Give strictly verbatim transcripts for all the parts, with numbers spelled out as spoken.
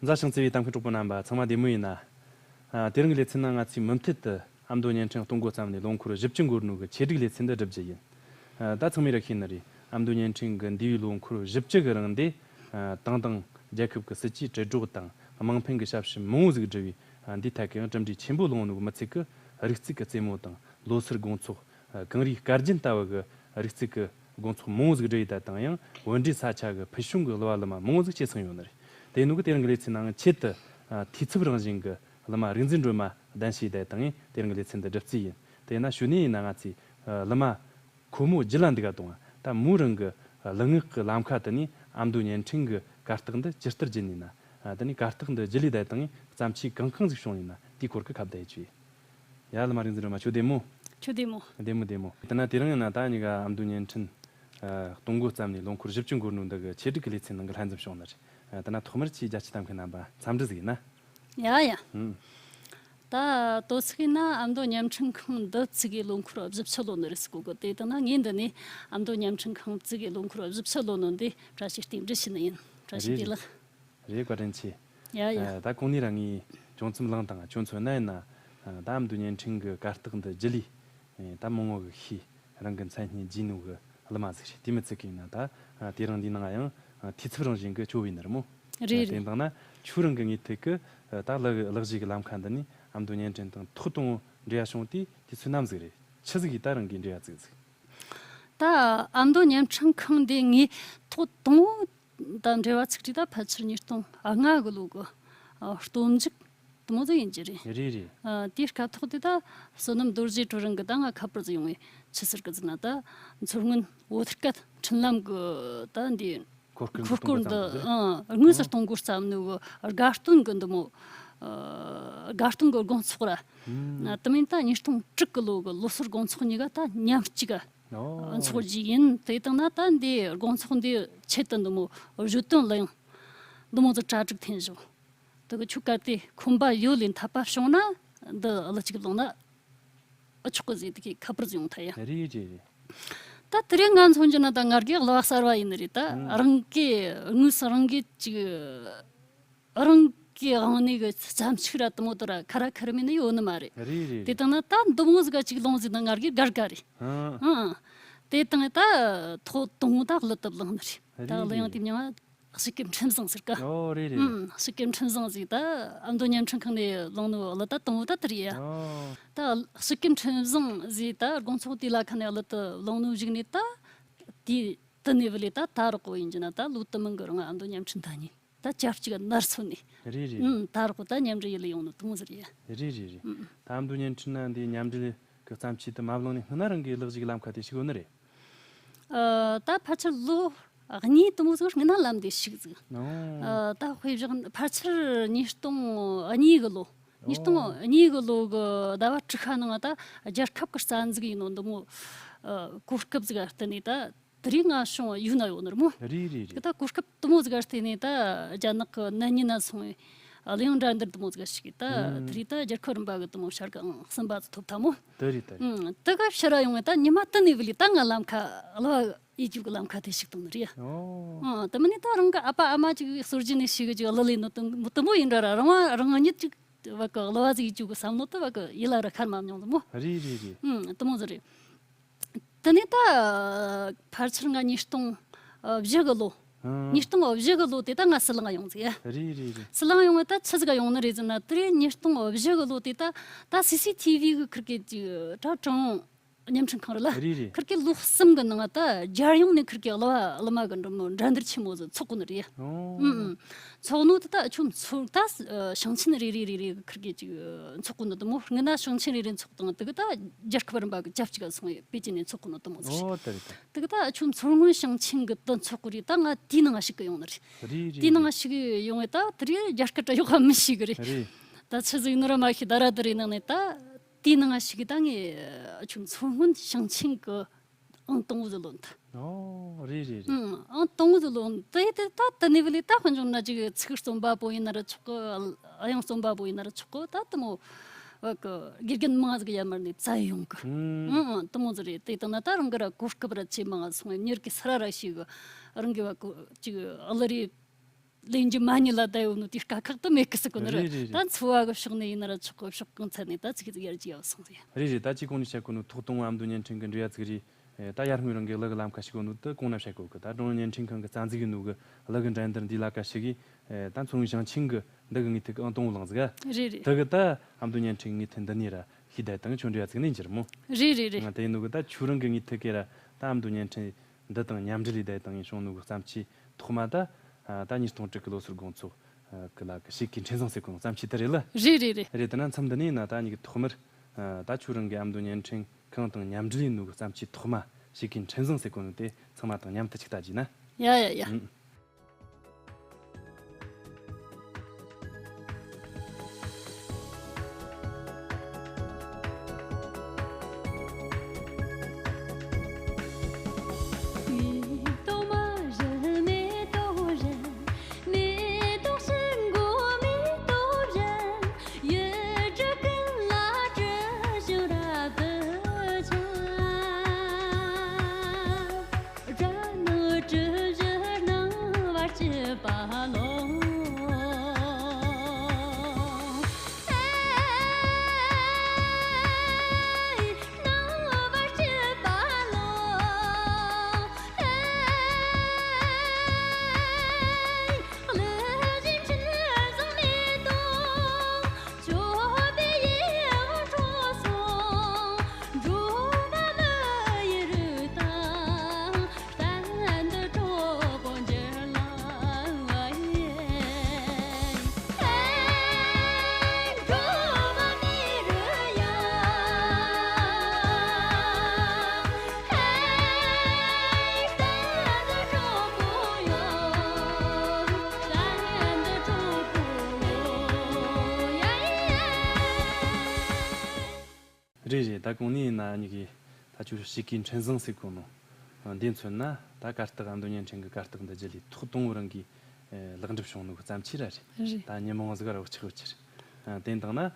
མཛའ་ཞིང་བརྩེ་བའི་གཏམ་མཁན་གྲོགས་པོ་རྣམ་པ་ཚང་མ་བདེ་མོ་ཡིན་ན། ཨ། དེ་རིང་གི་ལེ་ཚན་ནང་ང་ཚོས་མུ་མཐུད་དུ་ཨ་མདོ་བརྙན་འཕྲིན་གཏོང་སྒོ་བརྩམས་ནས་ལོ་འཁོར་བཞི་བཅུ་འགོར་ནོ་གི་ཆེད་སྒྲིག་ལེ་ཚན་འདི་སྒྲུབ་རྒྱུ་ཡིན། ཨ། ད་ཚང་མས་ར་ཤེས་ནི་རེད། ཨ་མདོ་བརྙན་འཕྲིན་གྱི་འདས་པའི་ལོ་འཁོར་བཞི་བཅུ་གི་རིང་འདི། ཨ། ཏང་དང་རྒྱལ་ཁབ་ཀྱི་སྲིད་ཇུས་དྲིལ་སྒྲོག་དང་དམངས་ཕན་གྱི་ཞབས་ཞུ་མང་བོ་ཟིག་བསྒྲུབས་པས། ཨ། འདིའི་ཐད་ཀྱི་ཡང་གྲུབ་འབྲས་ཆེན་པོ་བླངས་ནོ་གི་མི་ཚད་ཀྱི་རིག་རྩལ་གྱི་རྩེད་མོ་དང་ལོ་སར་དགོང་ཚོགས། ཨ། གངས་རིའི་སྐར་རྒྱན་ལྟ་བུ་གི་རིག་རྩལ་གྱི་དགོང་ཚོགས་མང་བོ་ཟིག་བསྒྲུབས་ཡོད། ད་དང་ཡང་བོད་འབྲེལ་ས་ཆ་གི་ཕུལ་བྱུང་གི་གླུ་བ་གླུ་མ་མང་བོ་ཟིག་སྐྱེད་སྲིང་ཡོད་ནི་རེད། དེ་ནོ་གི་དེ་རིང་གི་ལེ་ཚན་ནང་ཆེད་དུ། ཨ། འཐུས་ཚབ་རང་བཞིན་གྱི་གླུ་མ་རིག་འཛིན་སྒྲོལ་མ་གདན་ཞུས་ཡོད། ད་དང་དེ་རིང་གི་ལེ་ཚན་འདི་སྒྲུབ་རྩིས་ཡིན། དེས་ན་ཞུ་ནས་ཡིན་ན་ང་ཚོས། ཨ། གླུ་མ་ཁོ་མོ་རྒྱུད་ལ་འདི་ག་གཏོང་བ། ད་མོའི་རང་གི་གླུ་ངག་གི་ལམ་ཁ་དེ་ནས་ཨ་མདོ་བརྙན་འཕྲིན་གྱི་གར་སྟེགས་འདི་ཇི་ལྟར་བརྒྱུད་ནས་ན། ཨ། དེ་ནས་གར་སྟེགས་འདི་བརྒྱུད་ལས་ད་དང་བརྩམས་ཆོས་གང་གང་ཟིག་བྱུང་ཡིན་ན། དེའི་སྐོར་གྱི་ཁ་བརྡ་ཡེད་རྒྱུ་ཡིན། ཡ། གླུ་མ་རིག་འཛིན་སྒྲོལ་མ། ཁྱོད་བདེ་མོ། ཁྱོད་བདེ་མོ། བདེ་མོ་བདེ་མོ། དེ་ན་དེ་རིང་ཡིན་ན་ད་གཉིས་ཀ་ཨ་མདོ་བརྙན་འཕྲིན། ཨ། གཏོང་སྒོ་བརྩམས་ནས་ལོ་འཁོར་བཞི་བཅུ་འགོར་ནོ་འདི་གི་ཆེད་སྒྲིག་གི་ལེ་ཚན་ནང་གི་ལྷན་འཛོམས་བྱུང་ནི་རེད། ཨ། དེ་ན་ཐོག་མར་ཆེས་རྒྱ་ཆེའི་གཏམ་མཁན་རྣམ་པ་འཚམས་འདྲི་ཟིག་ཡིན་ན། ཡ་ཡ། ཨུམ། ད་དོ་ཚིག་ཡིན་ན་ཨ་མདོ་བརྙན་འཕྲིན་ཁང་འདི་བཙུགས་གི་ལོ་འཁོར་བཞི་བཅུ་ལོན་ནི་རེད་ཟེར་གོ་གི། དེ་དང་ན་ངས་འདི་ནས་ཨ་མདོ་བརྙན་འཕྲིན་ཁང་བཙུགས་གི་ལོ་འཁོར་བཞི་བཅུ་ལོན་ནོ་འདི་བཀྲ་ཤིས་རྟེན་འབྲེལ་ཞུ་ནི་ཡིན། བཀྲ་ཤིས་བདེ་ལེགས། རེད། བཀའ་དྲིན་ཆེ། ཡ་ཡ། ཨ། ད་གོང་ནས་རང་ངས་ཅུང་ཙམ་བླངས་དང་། ཁྱོད་ཚོ་ན་ཡིན་ན། ཨ། ད་ཨ་མདོ་བརྙན་འཕྲིན་གྱི་གར་སྟེགས་འདི་བརྒྱུད་ལས། ཨེ། ད་མང་བོ་གི་ཤེས། རང་གི་མཚན་སྙན་བརྗེས་ནོ་གི་གླུ་མ་ཟིག་རེད། དེ་མི་ཚད་གི་ཡིན་ན་ད། ཨ། དེ་རིང་འདི་ནང་ཡང་། ཨ། འཐུས་ཚབ་རང་བཞིན་གྱི་ཁྱོད་བྱས་ནི་རེད་མོ། རེད་རེད། དེ་དང་ན་ཁྱོད་རང་གི་ངོས་ཐད་ཀྱི། ཨ། ད་གླུ་གླུ་གཞས་ཀྱི་ལམ་ཁ་འདི་ནས་ཨ་མདོ་བརྙན་འཕྲིན་དང་ཐོག་དང་པོ་འབྲེལ་བ་བྱུང་དུས་དུས་ཚོད་ནམ་ཟིག་རེད། ཆི་ཟིག་གིས་ད་རང་གི་འབྲེལ་བ་བཙུགས་ཟིག་ད་ཨ་མདོ་བརྙན་འཕྲིན་ཁང་འདི་ངས་ཐོག་དང་པོ་ད་འབྲེལ་བ་ཚུགས་དུས་ད་ཕལ་ཆེར་ཉིས་སྟོང་ལྔ་གི་ལོ་གི། ཨ། སྟོན་མཇུག་དེ་མོ་ཟིག་ཡིན་གྱི་རེད། རེད་རེད། ཨ། དེའི་སྐབས་ཐོག་དེ་ད་བསོད་ནམས་རྡོ་རྗེ་གྲོ་རིང་གིས་ད་ང་ཁ་པར་ཟིག་ཡོང་བས། ཆི་ཟེར་གི་ཟེར་ན་ད་མཚོ་སྔོན་བོད་སྐད་འཕྲིན་ལམ་གི་ད་འདི་གོ་སྐོར་འདི་གཏོང་གོ་འདི་བརྩམས་ནི་རེད། ཨང་། དངོས་སུ་ཨང་། གཏོང་སྒོ་བརྩམས་ནི་གི་དགའ་སྟོན་གི་འདི་མོ། ཨ། དགའ་སྟོན་གི་དགོང་ཚོགས་ར། ཨང་། དེ་མིན་ད་ཉིས་སྟོང་དྲུག་གི་ལོ་གི་ལོ་སར་དགོང་ཚོགས་གཉིས་ཀ་ད་མཉམ་གཅིག་ག་ཨོ། འཚོགས་རྒྱུ་ཡིན། དེ་དང་ན་ད་འདི་དགོང་ཚོགས་འདི་ཆེད་དུ་འདི་མོ་བརྗོད་དོན་གླུ་དབྱངས་འདི་མོ་ཚོ་གྲ་སྒྲིག་འཐེན་བཞག་དེ་གི་ཁྱོད་གལ་ཏེ་ཁོམ་པ་ཡོད་ལེ་འཐད་པ་བྱུང་ན་འདི་གླུ་གཅིག་བླངས་ན་ཨ་ཆོག་གི་ཟེར། དེ་གི་ཁ་པར་ཟིག་ཡོང་ཐལ་ཡ། རེད་རེད་རེད། ད་དེ་རིང་ང་མཚོན་རྒྱུ་ན་ད་ང་རྒྱལ་གླུ་བ་གསར་བ་ཡིན་ནི་རེད། ད་ཨང་། རང་གི་དངོས་སུ་རང་གི་ཅིག་རང་གི་དབང་ནས་གི་བརྩམས་ཆོས་ར་དེ་མོ་དེ་ར་ཁ་ར་ཁ་ར་མིན་ནི་ཡོད་ནི་མ་རེད། རེད་རེད་རེད། དེ་དང་ན་ད་འདི་མོ་ཟིག་ག་ཅིག་ལོང་ཟིག་ན་ང་རྒྱལ་དགའ་དགའ་རེད། ཨང་། ཨང་། དེ་དང་ད་ཐོག་དང་པོ་ད་གླུ་དེ་བླངས་ནི་རེད། ད་རེད་གླུ་དབྱངས་རེད། དེ་མྱིང་ང་གཤིས་ཀའི་འཕྲིན་བཟང་ཟེར་ག་ཨོ་རེད་རེད། ཨང་། གཤིས་ཀའི་འཕྲིན་བཟང་ཟིག་ད་ཨ་མདོ་བརྙན་འཕྲིན་ཁང་ནས་བླངས་ནོ་གླུ་ད་དང་པོ་ད་དེ་རེད་ཡ། ཨོ། ད་གཤིས་ཀའི་འཕྲིན་བཟང་ཟིག་ད་དགོང་ཚོགས་དེ་ལ་ཁ་ནས་གླུ་དེ་བླངས་ནོ་གཞུག་ནས་ད་དེ་དེ་ནས་བུ་ལས་ད་ད་རག་གོ་ཡིན་གྱི་ན་ད་ལོ་དུ་མིན་གི་རིང་ཨ་མདོ་བརྙན་འཕྲིན་ད་ནི་ད་ཆབས་ཅིག་ནར་སོན་ནས། རེད་རེད། ཨང་། ད་རག་གོ་ད་མཉམ་འབྲེལ་ཡུལ་ལ་ཡོང་ནོ་དེ་མོ་ཟིག་རེད་ཡ། རེད་རེད་རེད། ཨང་། ད་ཨ་མདོ་བརྙན་འཕྲིན་ན་འདི་མཉམ་འབྲེལ་གི་བརྩམས་ཆོས་དེ་མ་བླངས་ནས་སྔོན་ན་རང་གི་གླུ་གཞས་ཀྱི་ལམ་ཁ་དེ་ཞུགས་ཡོད་ནི་རེད། ཨ། ད་ཕལ་ཆེར་ལོ་གཉིས་དེ་མོ་ཟིག་སྔོན་ན་ལམ་འདི་ཞུགས་ཟིག་ཨོ། ཨ། ད་དཔེ་བཞག་ཕལ་ཆེར་ཉིས་སྟོང་གཉིས་གི་ལོ། ཉིས་སྟོང་ཨོ། གཉིས་གི་ལོ་གི་ཟླ་བ་དྲུག་པ་ནང་ད་རྒྱལ་ཁབ་ཀྱི་རྩ་འཛུགས་ཡིན་ནོ་འདི་མོ། ཨ། གོ་སྐབས་ཟིག་ག་བརྟེན་ནས་ད་དེ་རིང་ང་བྱུང་ཡོད་ན་ཡོད་ནི་རེད་མོ། རེད་རེད་རེད། ད་གོ་སྐབས་དེ་མོ་ཟིག་ག་བརྟེན་ནས་ད་རྒྱ་ནག་གི་ནན་ཉིན་ན་སོང་བས་གླུ་དབྱངས་འགྲན་བསྡུར་དེ་མོ་ཟིག་ག་ཞུགས་གི་ད། ཨང་། དེ་རིང་ད་རྒྱལ་ཁབ་རིམ་པ་གི་དེ་མོ་བྱ་དགའ་ཨང་གསུམ་པ་ཟིག་ཐོབ་ཐལ་མོ། དེ་རེད་དེ་རེད། ཨང་། དེ་ག་ཕྱིར་ར་ཡོང་བས་ད་ཉི་མ་དེ་ནས་བུ་ལས་ད་ང་ལམ་ཁ་གླུ་བ་ཡིད་རྒྱུག་གི་ལམ་ཁ་དེ་ཞིག་བཏང་ནི་རེད། ཨོ། ཨང་། དེ་མིན་ནི་ད་རང་གི་ཨ་ཕ་ཨ་མ་ཅིག་སྲོལ་རྒྱུན་ནས་ཞིག་གི་ཅིག་གླུ་ལེན་ནོ་དེ་དེ་མོ་ཡིན་འདྲ་ར་རང་བ་རང་ཉིད་ཅིག་བ་གི་གླུ་བ་ཟིག་ཡིད་རྒྱུག་གི་བསམ་བློ་དེ་བ་གི་ཡིད་ལ་ར་ཁར་མ་མྱོང་དེ་མོ། རེད་རེད་རེད། ཨང་། དེ་མོ་ཟིག་རེད། དེ་ནས་ད་ཕལ་ཆེར་ང་ཉིས་སྟོང་བཞི་གི་ལོ། ཨང་། ཉིས་སྟོང་བཞི་གི་ལོ་དེ་ད་ང་ཟི་ལིང་ཡོང་ཟིག་ཡ། རེད་རེད་རེད། ཟི་ལིང་ཡོང་བ་ད་ཆི་ཟིག་ག་ཡོང་ནི་རེད་ཟེར་ན་དེ་རེད། ཉིས་སྟོང་བཞི་གི་ལོ་དེ་ད་ད་སི་སི་ཐི་བི་གི་ཁུར་གི་ཅིག་ད་ཀྲུང་བརྙན་འཕྲིན་ཁང་རེད་ལ། རེད་རེད། ཁུར་གི་ལོ་གསུམ་གི་ནང་ད་རྒྱལ་ཡོངས་ནས་ཁུར་གི་གླུ་བ་གླུ་མ་གི་འགྲོ་མོ་འགྲན་བསྡུར་ཆེན་མོ་ཟིག་ཚོགས་གོ་ནི་རེད་ཡ། ཨོ། ཨང་ཨང་། ཚོགས་ནོ་དེ་ད་ཨ་ཆུ་མཚོ་ད་ཞིང་ཆེན་རེ་རེ་རེ་རེ་གི་ཁུར་གི་ཅིག་ཚོགས་གོ་ནི་དེ་མོ། སྔོན་ན་ཞིང་ཆེན་རེ་རེ་ཚོགས་དང་དེ་གི་ད་རྒྱལ་ཁབ་རིམ་པ་གི་ཆབས་ཅིག་ག་སོང་བས་པེ་ཅིན་ནས་ཚོགས་གོ་ནི་དེ་མོ་ཟིག་རེད། ཨོ། དེ་རེད་དེ། དེ་གི་ད་ཨ་ཆུ་མཚོ་སྔོན་ཞིང་ཆེན་གི་དེ་ཚོགས་གོ་རེད། ད་ང་དེའི་ནང་ཞུགས་གི་ཡོང་ནི་རེད། རེད་རེད་དེའི་ནང་རེད། ཞུགས་གི་ཡོང་བས་ད་དེ་རེད་རྒྱ་སྐད་དྲ་ཡོག་ག་མི་ཤེས་གི་རེད། རེད། ད་ཆི་ཟིག་ནི་ར་མ་ཤེས། ད་ར་དེ་རེད་ནང་ནས་ད་དེའི་ནང་ཞུགས་གི་ད་ངས་ཨ་ཆུ་མཚོ་སྔོན་ཞིང་ཆེན་གི་ཨང་དང་པོ་ཟིག་ལོན་ཐལ། ཨོ། རེད་རེད་རེད། ཨང་། ཨང་དང་པོ་ཟིག་ལོན་ཏེ་དེ་ད་དེ་ནས་བུ་ལས་ད་དཔེ་འཇོག་ན་ཅིག་ཚིག་རྩོམ་པ་པོ་ཡིན་ན་ར་ཆོག་གི། དབྱངས་རྩོམ་པ་པོ་ཡིན་ན་ར་ཆོག་གི། ད་དེ་མོ་བ་གི་དགེ་རྒན་མང་ཟིག་ཡར་མར་ནས་བཙལ་ཡོང་གི། ཨང་། ཨང་། དེ་མོ་ཟིག་རེད། དེ་ལྟ་ན་ད་རང་གི་ར་གོ་སྐབས་ར་ཆེས་མང་ང་སོང་བས་མྱུར་གི་སི་ར་ར་ཞིག་གི་རང་གི་བ་གི་ཅིག་གླུ་རེ་ ལེན་རྒྱུ་མ་རྙེད་ལ་བསྡད་ཡོད་ནོ་དེ་དཀའ་ཁག་ཏུ་མེད་གི་ཟེར་གོ་ནི་རེད། རེད་རེད་རེད། ད་འཚོ་བ་གི་ཕྱོགས་ནས་ཡིན་ན་ར་ཆོག་གི། ཕྱོགས་གང་ཐད་ནས་ད་ཚིག་ཡར་རྒྱས་ཡོད་སོང་ཟིག་རེད་རེད། ད་ཅིག་གོང་ནས་བཤད་གོ་ནོ་ཐོག་དང་པོ་ཨ་མདོ་བརྙན་འཕྲིན་གི་འབྲེལ་བ་ཚིག་རེད། ད་ཡར་སྔོན་རང་གི་གླུ་གི་ལམ་ཁ་ཞུགས་གོ་ནོ་དེ་གོང་ན་བཤད་གོ་གི། ད་ཀྲུང་དབྱང་བརྙན་འཕྲིན་ཁང་གི་རྩ་འཛུགས་ཡིན་ནོ་གི་གླུ་གི་འགྲན་བསྡུར་འདི་ལ་ཁ་ཞུགས་གི། ད་མཚོ་སྔོན་ཞིང་ཆེན་གི་འདི་གི་དངོས་ཐོག་ཨང་དང་པོ་བླངས་ཟིག་རེད་རེད། དེ་གི་ད་ཨ་མདོ་བརྙན་འཕྲིན་དངོས་ཐོག་འདི་ནས་ར་ཤེས་བསྡད་དང་ཁྱོད་འབྲེལ་བ་ཚིག་ནས་འགྱུར་མོ། རེད་རེད་རེད། ང་དེ་ཡིན་ནོ་གི་ད་ཁྱོད་རང་གི་དངོས་ཐོག་གི་ར་ད་ཨ་མདོ་བརྙན་འཕྲིན་འདི་དང་མཉམ་འབྲེལ་ལས་བསྡད་དང་ཡིན་བྱུང་ནོ་གི་བརྩམས་ཆོས་ཐོག་མ་ད། ད་ཉིས་སྟོང་དྲུག་གི་ལོ་སར་དགོང་ཚོགས་གི་ལ་གི་ཕྱེད་ཀའི་འཕྲིན་བཟང་ཟེར་གོ་ནོ་བརྩམས་ཆོས་དེ་རེད་ལ། རེད་རེད་རེད། རེད། དེ་ན་མཚམས་འདི་ནས་ན་ད་ཉིད་ཀྱི་ཐོག་མར་ད་ཁྱོད་རང་གི་ཨ་མདོ་བརྙན་འཕྲིན་ཁང་དང་མཉམ་འབྲེལ་ཡིན་ནོ་གི་བརྩམས་ཆོས་ཐོག་མ་ཕྱེད་ཀའི་འཕྲིན་བཟང་ཟེར་གོ་ནོ་དེ་ཚང་མ་དང་མཉམ་དུ་ཅིག་ལྟ་རྒྱུ་ན། ཡ་ཡ་ཡ། ཨང་། རེད་རེད། ད་གོང་ནས་ཡིན་ན་ཉིད་ཀྱིས་ད་ཁྱོད་ཕྱེད་ཀའི་འཕྲིན་བཟང་ཟེར་གོ་ནོ་འདི་མཚོན་ན། ད་གར་སྟེགས་ཨ་མདོ་བརྙན་འཕྲིན་གི་གར་སྟེགས་འདི་བརྒྱུད་ལས་ཐོག་དང་པོ་རང་གིས་ལེགས་འགྲུབ་བྱུང་ནོ་གི་བརྩམས་ཆོས་ར་རེད། རེད། ད་ཉིན་མོ་ཟིག་ར་བག་ཆགས་ཡོད་ཆེར། དེ་དང་ན་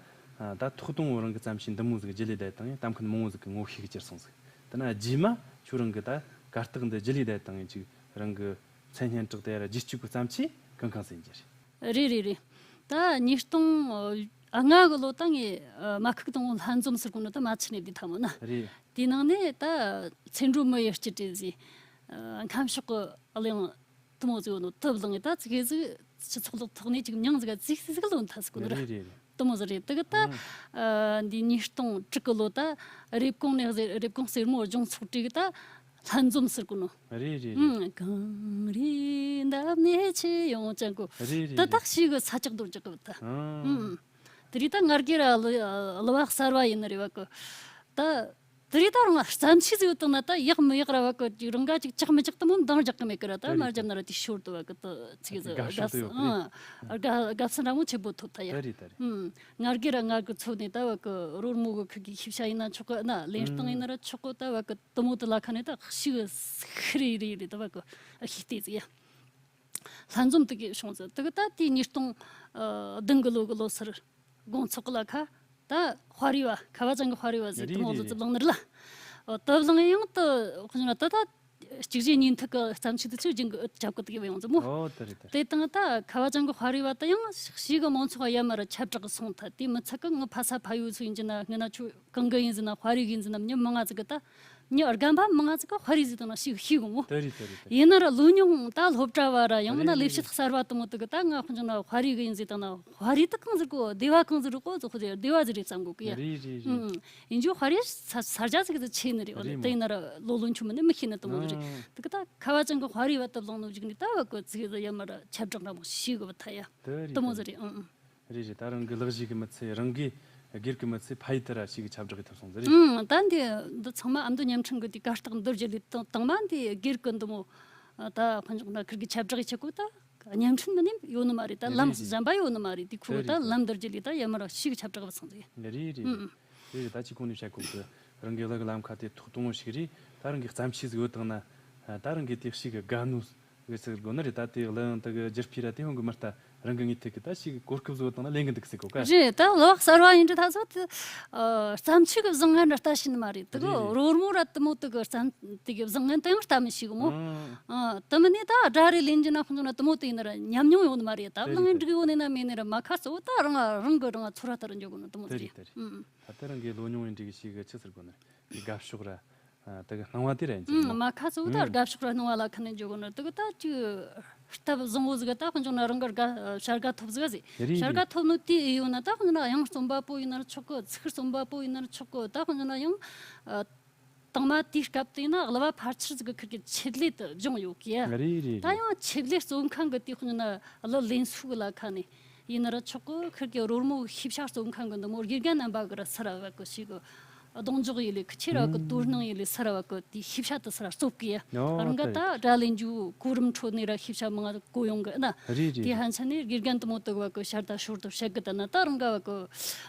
ད་ཐོག་དང་པོ་རང་གི་བརྩམས་ཆོས་འདི་མོ་ཟིག་བརྒྱུད་ལས་བསྡད་བཏང་ཡིན་ལྟ་མཁན་མང་བོ་ཟིག་གི་ངོ་ཤེས་གི་གྱུར་སོང་ཟིག་དེ་ན་རྗེས་མ་ཁྱོད་རང་གི་ད་གར་སྟེགས་འདི་བརྒྱུད་ལས་བསྡད་བཏང་ཡིན་ཅིག་རང་གི་མཚན་སྙན་གྲགས་དེ་ར་རྗེས་གཅིག་གི་བརྩམས་ཆོས་གང་གང་ཟིན་གྱི་རེད། རེད་རེད་རེད། ད་ཉིས་སྟོང་ལྔ་གི་ལོ་ད་ངས་མ་ཁུག་དང་ལྷན་འཛོམས་ཟེར་གོ་ནོ་ད་མ་ཆི་ནས་འདི་ཐ་མོ་ན། རེད། དེའི་ནང་ནས་ད་ཚེ་འགྲོ་མི་ཡི་སྐྱིད་བྲེལ་ཟིག་ཁམས་ཕྱོགས་གི་གླེང་དུ་མོ་ཟིག་ཡོད་ནོ་དུ་བླངས་ད་ཙི་གེ་ཟིག་སྤྱི་ཚོགས་ལག་ཐོག་ནས་ཅིག་མྱང་ཟིག་ཙིག་ཟིག་ལོན་ཐ་ཟིག་གོ་ནོ་རེད། རེད་རེད་རེད། དུ་མོ་ཟིག་རེད། དེ་གི་ད་འདི་ཉིས་སྟོང་དྲུག་གི་ལོ་ད་རེབ་གོང་ནས་རེབ་གོང་གསེར་མོ་ལྗོངས་ཚོགས་གྲས་གི་ད་ལྷན་འཛོམས་ཟེར་གོ་ནོ། རེད་རེད་རེད། གངས་རིའི་འདབས་ནས་ཆེ་ཡོང་ཅན་གོ། རེད་རེད། དེ་དག་ཞིག་གི་ས་ཆག་རྡོ་རྒྱག་གི་བུད་ད། ཨང་། དེ་རིགས་ད་ངར་གེ་ར་གླུ་བ་གསར་བ་ཡིན་ནི་རེད་བ་གི། ད་དེ་རིགས་ད་རང་བརྩམས་ཆོས་ཟིག་ཡོད་དང་ན་ད་ཡག་མི་ཡག་ར་བ་གི་ཅིག་རང་ག་ཅིག་ཅག་མི་ཅག་དུ་མོ་འདང་རྒྱག་གི་མེད་གི་ར། ད་ད་མ་རེད་རྒྱབ་ན་ར་དེ་ཞོར་དུ་བ་གི་ད་ཚིག་ཟིག་དགའ་ཕྱོགས་དུ་ཡོད་གི་རེད། དགའ་བསུ་འདྲ་མོ་ཆེ་པོ་ཐོབ་ད་ཡ། ད་རེད་ད་རེད། ངར་གེ་ར་ངར་གི་འཚོ་ནས་ད་བ་གི་རོལ་མོ་གི་ཁུ་གི་ཤེས་བྱ་ཡིན་ན་ཆོག་གི་ན་ལེན་སྟངས་ཡིན་ན་ར་ཆོག་གི་ད་བ་གི་དུ་མོ་དུ་ལ་ཁ་ནས་ད་ཤི་གི་ཤི་རེ་རེ་རེ་ད་བ་གི་ཤི་ལྟས་ཟིག་ཡ། ལྷན་འཛོམས་དུ་གི་བྱུང་ཟིག་དུ་གི་ད་དེའི་ཉིས་སྟོང་བདུན་གི་ལོ་གི་ལོ་སར་དགོང་ཚོགས་གི་ལ་ཁ་ད་དཔའ་རིས་བ་ཁ་བ་ཅན་གི་དཔའ་རིས་བ་ཟིག་དུ་མོ་ཟིག་ཙི་བླངས་ནི་རེད་ལ། དུ་བླངས་ཡང་དུ་དཔེར་ན་ད་ད་གཅིག་གཞན་གཉིས་ཐུག་གི་བརྩམས་ཆོས་དུ་ཚོས་རྒྱུན་གི་ཨུད་ཁྱབ་གི་དུ་གི་བ་ཡོང་ཟིག་མོ། ཨོ་དེ་རེད་དེ་རེད། དེ་དང་ད་ཁ་བ་ཅན་གི་དཔའ་རིས་བ་ད་ཡང་ཞིག་གི་མང་ཚོགས་ཡ་མ་ར་ཁྱབ་བསྒྲགས་གི་སོང་ཐལ། དེ་མི་ཚད་གི་ངི་ཕ་ས་ཕ་ཡུལ་ཚོ་ཡིན་གྱི་ན་ངི་ན་ཆུ་གང་གི་ཡིན་ཟིན་ན་དཔའ་རིས་གི་ཡིན་ཟིན་ན་མྱི་མང་ང་ཟིག་གི་ད་མྱི་རྒན་པ་མང་ང་ཟིག་གི་དཔའ་རིས་ཟིག་དང་ན་ཤིག་ཤིག་གི་མོ། དེ་རེད་དེ་རེད་དེ་རེད། ཡིན་ན་ར་ལོ་ཉུང་ད་སློབ་གྲྭ་བ་ར་ཡང་ན་རེད་ལས་བྱེད་རེད་གསར་བ་དུ་མོ་དུ་གི་ད་ང་ཁོང་ཚོ་ན་དཔའ་རིས་གི་ཡིན་ཟིག་དང་ན་དཔའ་རིས་དུ་གང་ཟིག་གོ་སྡེ་བ་གང་ཟིག་རུ་གོ་ཟིག་ཁོ་ཚོ་སྡེ་བ་ཟིག་རེད་བསམ་གོ་གི་ཡ། རེད་རེད་རེད། ཨུམ། ཡིན་རྒྱུ་དཔའ་རིས་ས་ས་རྒྱ་ཟིག་ཟིག་ཆེ་ནི་རེད། འོ་རེད་དེ་མོ། ཡིན་ན་ར་ལོ་ལོ་ཆུང་མི་ནི་མི་ཤེས་ནི་དུ་མོ་ཟིག་རེད། ཨང་། དུ་གི་ད་ཁ་བ་ཅན་གི་དཔའ་རིས་བ་དུ་བླངས་ནོ་ཟིག་ནི་ད་བ་གི་ཟིག་ཟིག་ཡ་མ་ར་ཁྱབ་བསྒྲགས་འདྲ་མོ་ཤིག་གི་བ་ཐ་ཡ། དེ་རེད་དུ་མོ་དེ་ཟིག་རེད། རེད། ཨུམ་ཨུམ། རེད་རེད། ད་རང་གི་ལག་ཤེས་གི་མི་ཚེ་རང་གི་སྒེར་གི་མི་ཚེ་ཕ་ཡུལ་དུ་ར་ཞིག་གི་ཁྱབ་བསྒྲགས་ཡི་ཐུབ་སོང་ཟེར་རེད། ཨང་། ད་འདི་འདི་ཚང་མ་ཨ་མདོ་བརྙན་འཕྲིན་གི་དེ་གར་སྟེགས་འདིར་བརྒྱུད་ལས་དང་དང་མ་འདི་སྒེར་གི་འདི་མོ་ད་ཁོ་འཇོག་ན་ཁིར་གི་ཁྱབ་བསྒྲགས་ཡི་ཆེ་གོ་ད་བརྙན་འཕྲིན་མི་ནི་ཡོད་ནི་མ་རེད། ད་ལམ་གཞན་པ་ཡོད་ནི་མ་རེད། དེ་ཁོ་ད་ལམ་འདིར་བརྒྱུད་ལས་ད་ཡ་མ་ར་ཞིག་གི་ཁྱབ་བསྒྲགས་ཡི་སོང་ཟེར། རེད་རེད། ཨང་། རེད་རེད། ད་ཅི་གོང་ནས་བཤད་གོ་གི་རང་གི་ལག་གི་ལམ་ཁ་དེ་ཐོག་དང་པོ་ཞིག་རེད། ད་རང་གི་བརྩམས་ཆོས་ཟིག་ཡོད་དང་ན་ད་རང་གི་དེ་ཞིག་གི་དགའ་ནོ། གི་ཟེར་དགོས་ནི་རེད། ད་དེ་གླུ་དབྱངས་དེ་གི་རྒྱུ་སྤུས་ར་དེ་ཧོང་གི་མི་ལྟ་ རང་གི་ངའི་ཐུག་གི་ད་ཞིག་གོ་སྐབས་བཟོ་བཏང་ན་ལེན་གི་འདུག་ཟེར་གོ་ཀ། རེད། ད་ལོ་གསར་བ་ཡིན་འདྲ་ད་ཚོ་དེ་ཨ་བརྩམས་ཆོས་ཀྱི་བཟང་ངན་འདྲ་ལྟ་ཤེས་ནི་མ་རེད། དེ་གི་རེད་རེད། རོལ་མོ་ར་དེ་མོ་དེ་གི་བརྩམས་དེ་གི་བཟང་ངན་དེ་ཡང་ལྟ་མི་ཤེས་གི་མོ། ཨང་། ཨ་དེ་མིན་ནི་ད་སྒྲ་རེ་ལེན་རྒྱུ་ན་ཁོང་ཚོ་ན་དེ་མོ་དེ་ཡིན་ན་ར་ཉམས་མྱོང་ཡོད་ནི་མ་རེད། ད་དེ་རེད་བླངས་དེ་འགྲིག་རེད། ཡོད་ནི་ན་མེད་ནི་ར་མ་ཁ་གསོ་ད་རང་རང་གི་རང་ཚོར་བ་ལྟར་འཇོག་དགོས་ནི་དེ་མོ་དེ་དེ་རེད། རེད་དེ་རེད། ཨང་། ད་ལྟ་རང་གི་ལོ་ཉུང་བའི་འདྲ་གི་ཞིག་གི་ཆི་ཟེར་དགོས་ནི་རེད། དགའ་ཕྱོགས་ར། ཨ་དེ་གི་སྣང་བ་དེ་ར་ཡིན་གྱི་ཨང་། མོ། མ་ཁ་གསོ་ད་ཨང་། དགའ་ཕྱོགས་ར་སྣང་བ་ལ་ཁ་ནས་འཇོག་གོ་ནོ་དེ་གི་ད་ཅིག་སྟབས་བཟང་བོ་ཟིག་ད་ཁོང་ཚོ་ན་རང་གི་དགའ་བྱ་དགའ་ཐོབ་ཟིག་ཟིག་རེད་བྱ་དགའ་རེད། ཐོབ་ནོ་དེ་ཨེ་ཡོད་ན་ད་ཁོང་ཚོ་ན་དབྱངས་རྩོམ་པ་པོ་ཡིན་ན་ཆོག་གི། ཚིག་རྩོམ་པ་པོ་ཡིན་ན་ཆོག་གི། ད་ཁོང་ཚོ་ན་ཡང་ཨ་དང་མ་དེའི་སྐབས་དེ་ཡིན་ན་གླུ་བ་ཕལ་ཆེར་ཟིག་གི་ཁིར་གི་ཆེད་ལས་དུ་སྦྱངས་ཡོད་གི། རེད་རེད་ད་རེད། ཡང་ཆེད་ལས་གཙོ་མཁན་གི་དེ་ཁོང་ཚོ་ན་གླུ་ལེན་སྲོལ་གི་ལ་ཁ་ནས། ཡིན་ན་ར་ཆོག་གི། ཁིར་གི་རོལ་མོ་ཤེས་བྱ་རྩོམ་མཁན་གི་འདི་མོ་དགེ་རྒན་རྣམ་པ་གི་ར་སི་ར་བ་གི་ཞིག་གི་གདོང་འཇོག་ཡེ་ལེ། ཁི་ཆེ་ར་གི་དོ་སྣང་ཡེ་ལེ། སི་ར་བ་གི་དེ་ཤེས་བྱ་དེ་སི་ར་རྩོབ་གི་ཡ། ཨོ་རང་ག་ད་ད་རེད། སྒྲ་ལེན་རྒྱུ་གོ་རིམ་ཁྲོད་ནས་ར་ཤེས་བྱ་མང་ང་གོ་ཡོང་གི་ཨ་ན། རེད་རེད་དེ་རེད། ཧན་ཆ་ནས་དགེ་རྒན་དེ་མོ་དེ་བ་གི་ཤར་ད་ཤོར་དུ་བཤད་གི་ད་ན། ད་རང་ག་བ་གི་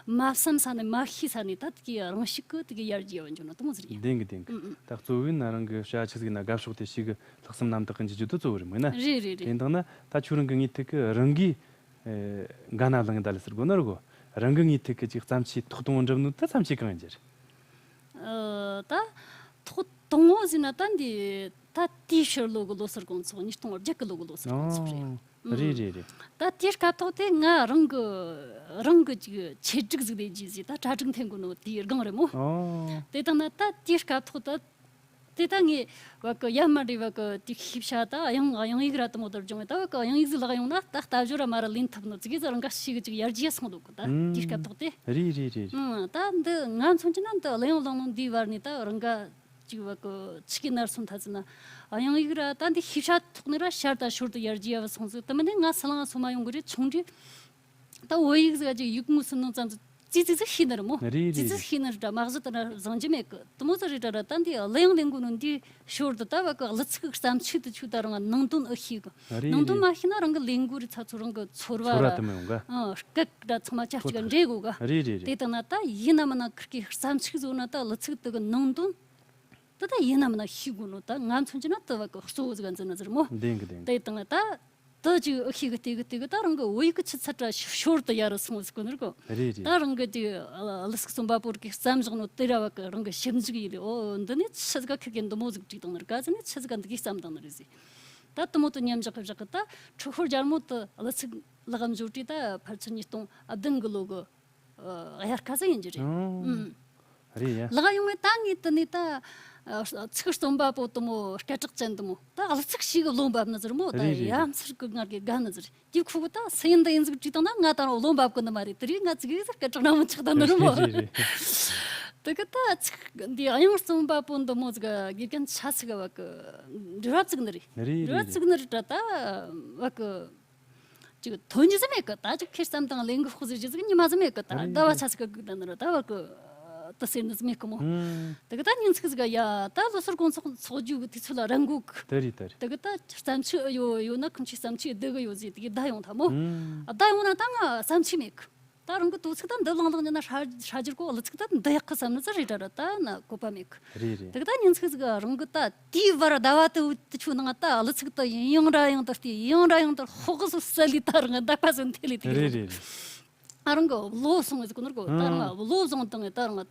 མ་བསམ་ས་ནས་མ་ཤེས་ས་ནས་ད་དེ་གི་རང་ཤུགས་གི་དེ་གི་ཡར་རྒྱས་བ་འཇོག་ན་དེ་མོ་ཟེར་ཡ། བདེན་གི་བདེན་གི། ཨུ་ཨུ། ད་གཙོ་བོའི་ན་རང་གི་བྱ་ཆི་ཟིག་ན་དགའ་ཕྱོགས་དེ་ཞིག་གི་ལྷག་བསམ་རྣམ་དག་གི་འཇུ་རྒྱུ་དེ་གཙོ་བོ་རེད་མོ་ཡིན་ན། རེད་རེད་རེད། དེ་འདང་ན་ད་ཁྱོད་རང་གི་ངའི་ཐུག་གི་རང་གི་ཨེ། ག་ན་ལངས་ད་ལི་ཟེར་གོ་ནོ་ར་གོ། རང་གི་ངའི་ཐུག་གི་ཅིག་བརྩམས་ཆོས་ཐོག་གཏོང་འགྲུབ་ནོ་ད་བརྩམས་ཆོས་གང་ཡིན་རྒྱུ་རེད། ཨ་ད་ཐོག་གཏོང་ངོ་ཟེར་ན་ད་འདི་ད་དེའི་ཕྱི་ལོ་གི་ལོ་སར་གོང་ཚོགས། ཉིས་སྟོང་བརྒྱད་གི་ལོ་གི་ལོ་སར་གོང་ཚོགས་རེད། ཨོ། ཨུམ། རེད་རེད་རེད། ད་དེའི་སྐབས་ཐོག་དེ་ང་རང་གི་རང་གི་ཅིག་ཆེད་སྒྲིག་ཟིག་ལས་རྒྱུ་ཟིག་ད་གྲ་སྒྲིག་འཐེན་གོ་ནོ་དེའི་སྒང་རེད་མོ། ཨོ། དེ་དང་ན་ད་དེའི་སྐབས་ཐོག་ད། དེ་ད་ངས་བ་གི་ཡ་མ་རེ་བ་གི་དེ་ཤེས་བྱ་ད་དབྱངས་དབྱངས་ཡིག་ར་དེ་མོ་དེར་སྦྱོང་བའི་ད་བ་གི་དབྱངས་ཡིག་ཟིག་ལག་ཡོང་ན་ད་ལྟ་བཞོ་ར་མ་ར་ལེན་ཐུབ་ནོ་ཙི་གེ་ཟིག་རང་ག་ཞིག་གི་ཅིག་ཡར་རྒྱས་སོང་འདུག་གི་ད་དེའི་སྐབས་ཐོག་དེ། རེད་རེད་རེད་རེད། ཨང་། ད་འདི་ང་མཚོན་གྱི་ན་འདི་གླུ་དབྱངས་བླངས་ནོ་འདིའི་བར་ནས་ད་རང་ག་ཅིག་བ་གི་ཆི་གི་ནར་སོང་ཐ་ཚི་ན་དབྱངས་ཡིག་ར་ད་འདི་ཤེས་བྱ་ཐོག་ནས་ར་ཤར་ད་ཤོར་དུ་ཡར་རྒྱས་ཡ་བ་སོང་ཟིག་དེ་མིན་ནས་ང་སི་ལང་སོ་མ་ཡོང་གི་རེད། ཆུང་འདྲི། ད་བོད་ཡིག་ཟིག་ཅིག་ཡིག་ངོས་སུ་ནང་ཙམ་ཙི་ཙི་ཙི་ཤེས་ནི་རེད་མོ། རེད་རེད་ཙི་ཙི་རེད། ཤེས་ནི་རེད་དྲ་མ་གཞི་དེ་འདྲ་བཟང་རྒྱུ་མེད་གི། དེ་མོ་ཟིག་རེད་དྲ་ར་ད་འདི་གླུ་དབྱངས་ལེན་དགོས་ནོ་འདི་ཞོར་དུ་ད་བ་གི་གླུ་ཚིག་གི་བརྩམས་ཆོས་དེ་ཆུ་ད་རང་ནང་དོན་ཨེ་ཤེས་གི། རེད་ནང་དོན་རེད། མ་ཤེས་ན་རང་གི་ལས་འགུལ་རེ་ཚ་ཚོ་རང་གི་ཚོར་བ་ཚོར་བ་ར་དེ་མོ་ཡོང་ག་ཨ་སྐད་ར་ཚང་མ་ཆབས་ཅིག་ག་འདྲེས་དགོས་ག་རེད་རེད་རེད། དེ་ལྟ་ན་ད་ཡིན་ན་མིན་ན་ཁིར་གི་བརྩམས་ཆོས་བཟོ་ན་ད་གླུ་ཚིག་དེ་གི་ནང་དོན། དེ་ད་ཡིན་ན་མིན་ན་ཤེས་དགོས་ནོ་ད་ང་མཚོན་གྱི་ན་དེ་བ་གི་གཙོ་བོ་ཟིག་འཛིན་ན་ཟེར་མོ། བདེན་གི་བདེན་གི། དེ་དང་ད་དེ་ཅིག་ཨེ་ཤེས་གི་དེ་གི་དེ་གི་ད་རང་གི་བོད་ཡིག་གི་ཆུ་ཚད་ར་ཤོར་དུ་ཡར་སོང་ཟིག་གོ་ནི་རེད་གོ། རེད་རེད། ད་རང་གི་དེ་གླུ་ཚིག་རྩོམ་པ་པོ་རིགས་བརྩམས་བཞག་ནོ་དེ་ར་བ་གི་རང་གི་ཞིབ་འཇུག་ཡིན་ལེ། ཨོ་འདི་ནས་ཆི་ཟིག་ག་ཁི་གི་འདི་མོ་ཟིག་བྲིས་བཏང་ནི་རེད་ག་ཟེར་ནས་ཆི་ཟིག་ག་འདི་གི་བརྩམས་བཏང་ནི་རེད་ཟེར། ད་དེ་མོ་དེ་མཉམ་བཞག་གི་བཞག་གི་ད་འཁྲུལ་འཁོར་རྒྱལ་མོ་དེ་གླུ་ཚིག་ལག་འཇོ་བྲིས་ད་ཕལ་ཆེར་ཉིས་སྟོང་བདུན་གི་ལོ་གི་ཨ་དབྱར་ཁ་ཟིག་ཡིན་རྒྱུ་རེད། ཨང་། ཨུམ། རེད་ཡ། ལག་ཡོང་བས་ད་ངས་དེ་ནས་ད་ཨ་ཚིག་རྩོམ་པ་པོ་དེ་མོ་སྐད་གྲགས་ཅན་དེ་མོ་ད་གླུ་ཚིག་ཞིག་གི་བློ་འབབ་ནི་ཟེར་མོ། ད་རེད་རེད་ཡ་རེད། མཚར་གི་ངར་གི་དགའ་ནི་ཟེར་དེ་ཁུ་གུ་ད་སེ་ཡིན་ད་ཡིན་ཟིག་བྲིས་བཏང་ན་ང་ད་རུང་བློ་འབབ་གི་ནི་མ་རེད། དེ་རིགས་ང་ཚིག་ཡིག་ཟེར་སྐད་གྲགས་ན་མོ་ཆགས་ད་ནི་རེད་མོ། རེད་རེད་རེད། དེ་གི་ད་ཚིག་འདི་དབྱངས་རྩོམ་པ་པོ་འདི་མོ་ཟིག་དགེ་རྒན་ཆ་ཚིག་བ་གི་འབྲེལ་བ་བཙུགས་ནི་རེད། རེད་རེད་འབྲེལ་བ་རེད། བཙུགས་ནི་རེད་ད་ད་བ་གི་ཅིག་ཐོན་རྒྱུ་ཟིག་མེད་གི། ད་ཅིག་ཁེར་བསམ་དང་ལས་འགུལ་ཤོག་ཟེར་རྒྱུ་ཟིག་ཉི་མ་ཟིག་མེད་གི། ད་རེད་ཟླ་བ་རེད། ཆ་ཟིག་གི་སྒུག་ད་ནི་ར་ད་བ་གི། ད་ཟེར་ནི་ཟིག་མེད་གི་མོ། ཨང་། དེ་གི་ད་ཉིན་ཚིག་ཟིག་ཡ་ད་ལོ་སར་དགོང་ཚོགས་ཚོགས་རྒྱུ་གི་དུས་ཚོད་ལ་རང་འགུག་གི། དེ་རེད་དེ་རེད། དེ་གི་ད་བརྩམས་ཆོས་ཡོད་ཡོད་ན་ཁོང་ཆོས་བརྩམས་ཆོས་བསྡུ་གི་ཡོད་ཟེར་དེ་གི་བསྡད་ཡོང་ཐལ་མོ། ཨང་། བསྡད་ཡོང་ན་ད་ང་བརྩམས་ཆོས་མེད་གི། ད་རང་གི་དོ་ཚིག་ད་འདི་བླངས་བླངས་ཉན་ན་ཧྲ་ཧྲ་རྒྱུར་གོ་གླུ་ཚིག་ད་འདི་ཡག་གི་བསམ་ནི་ཟིག་རེད་དྲ་ར་ད་ན་བཀོད་པ་མེད་གི། རེད་རེད། དེ་གི་ད་ཉིན་ཚིག་ཟིག་རང་གི་ད་དེའི་བར་ཟླ་བ་དེ་དུ་ཆུ་ནང་ད་གླུ་ཚིག་ད་ཡང་ར་ཡང་དུ་བལྟས་ཡང་ར་ཡང་དུ་ཧོག་སུ་སལ་ལི་ད་རང་འདག་པ་ཟིན་ཐེ་ལི་ཐེ་ལི། རེད་རེད་རེད། ཨ་རང་གི་བློ་སོང་ཟིག་ནོར་གོ་ད་རང་ཨང་བློ་བཟང་དང་ད་རང་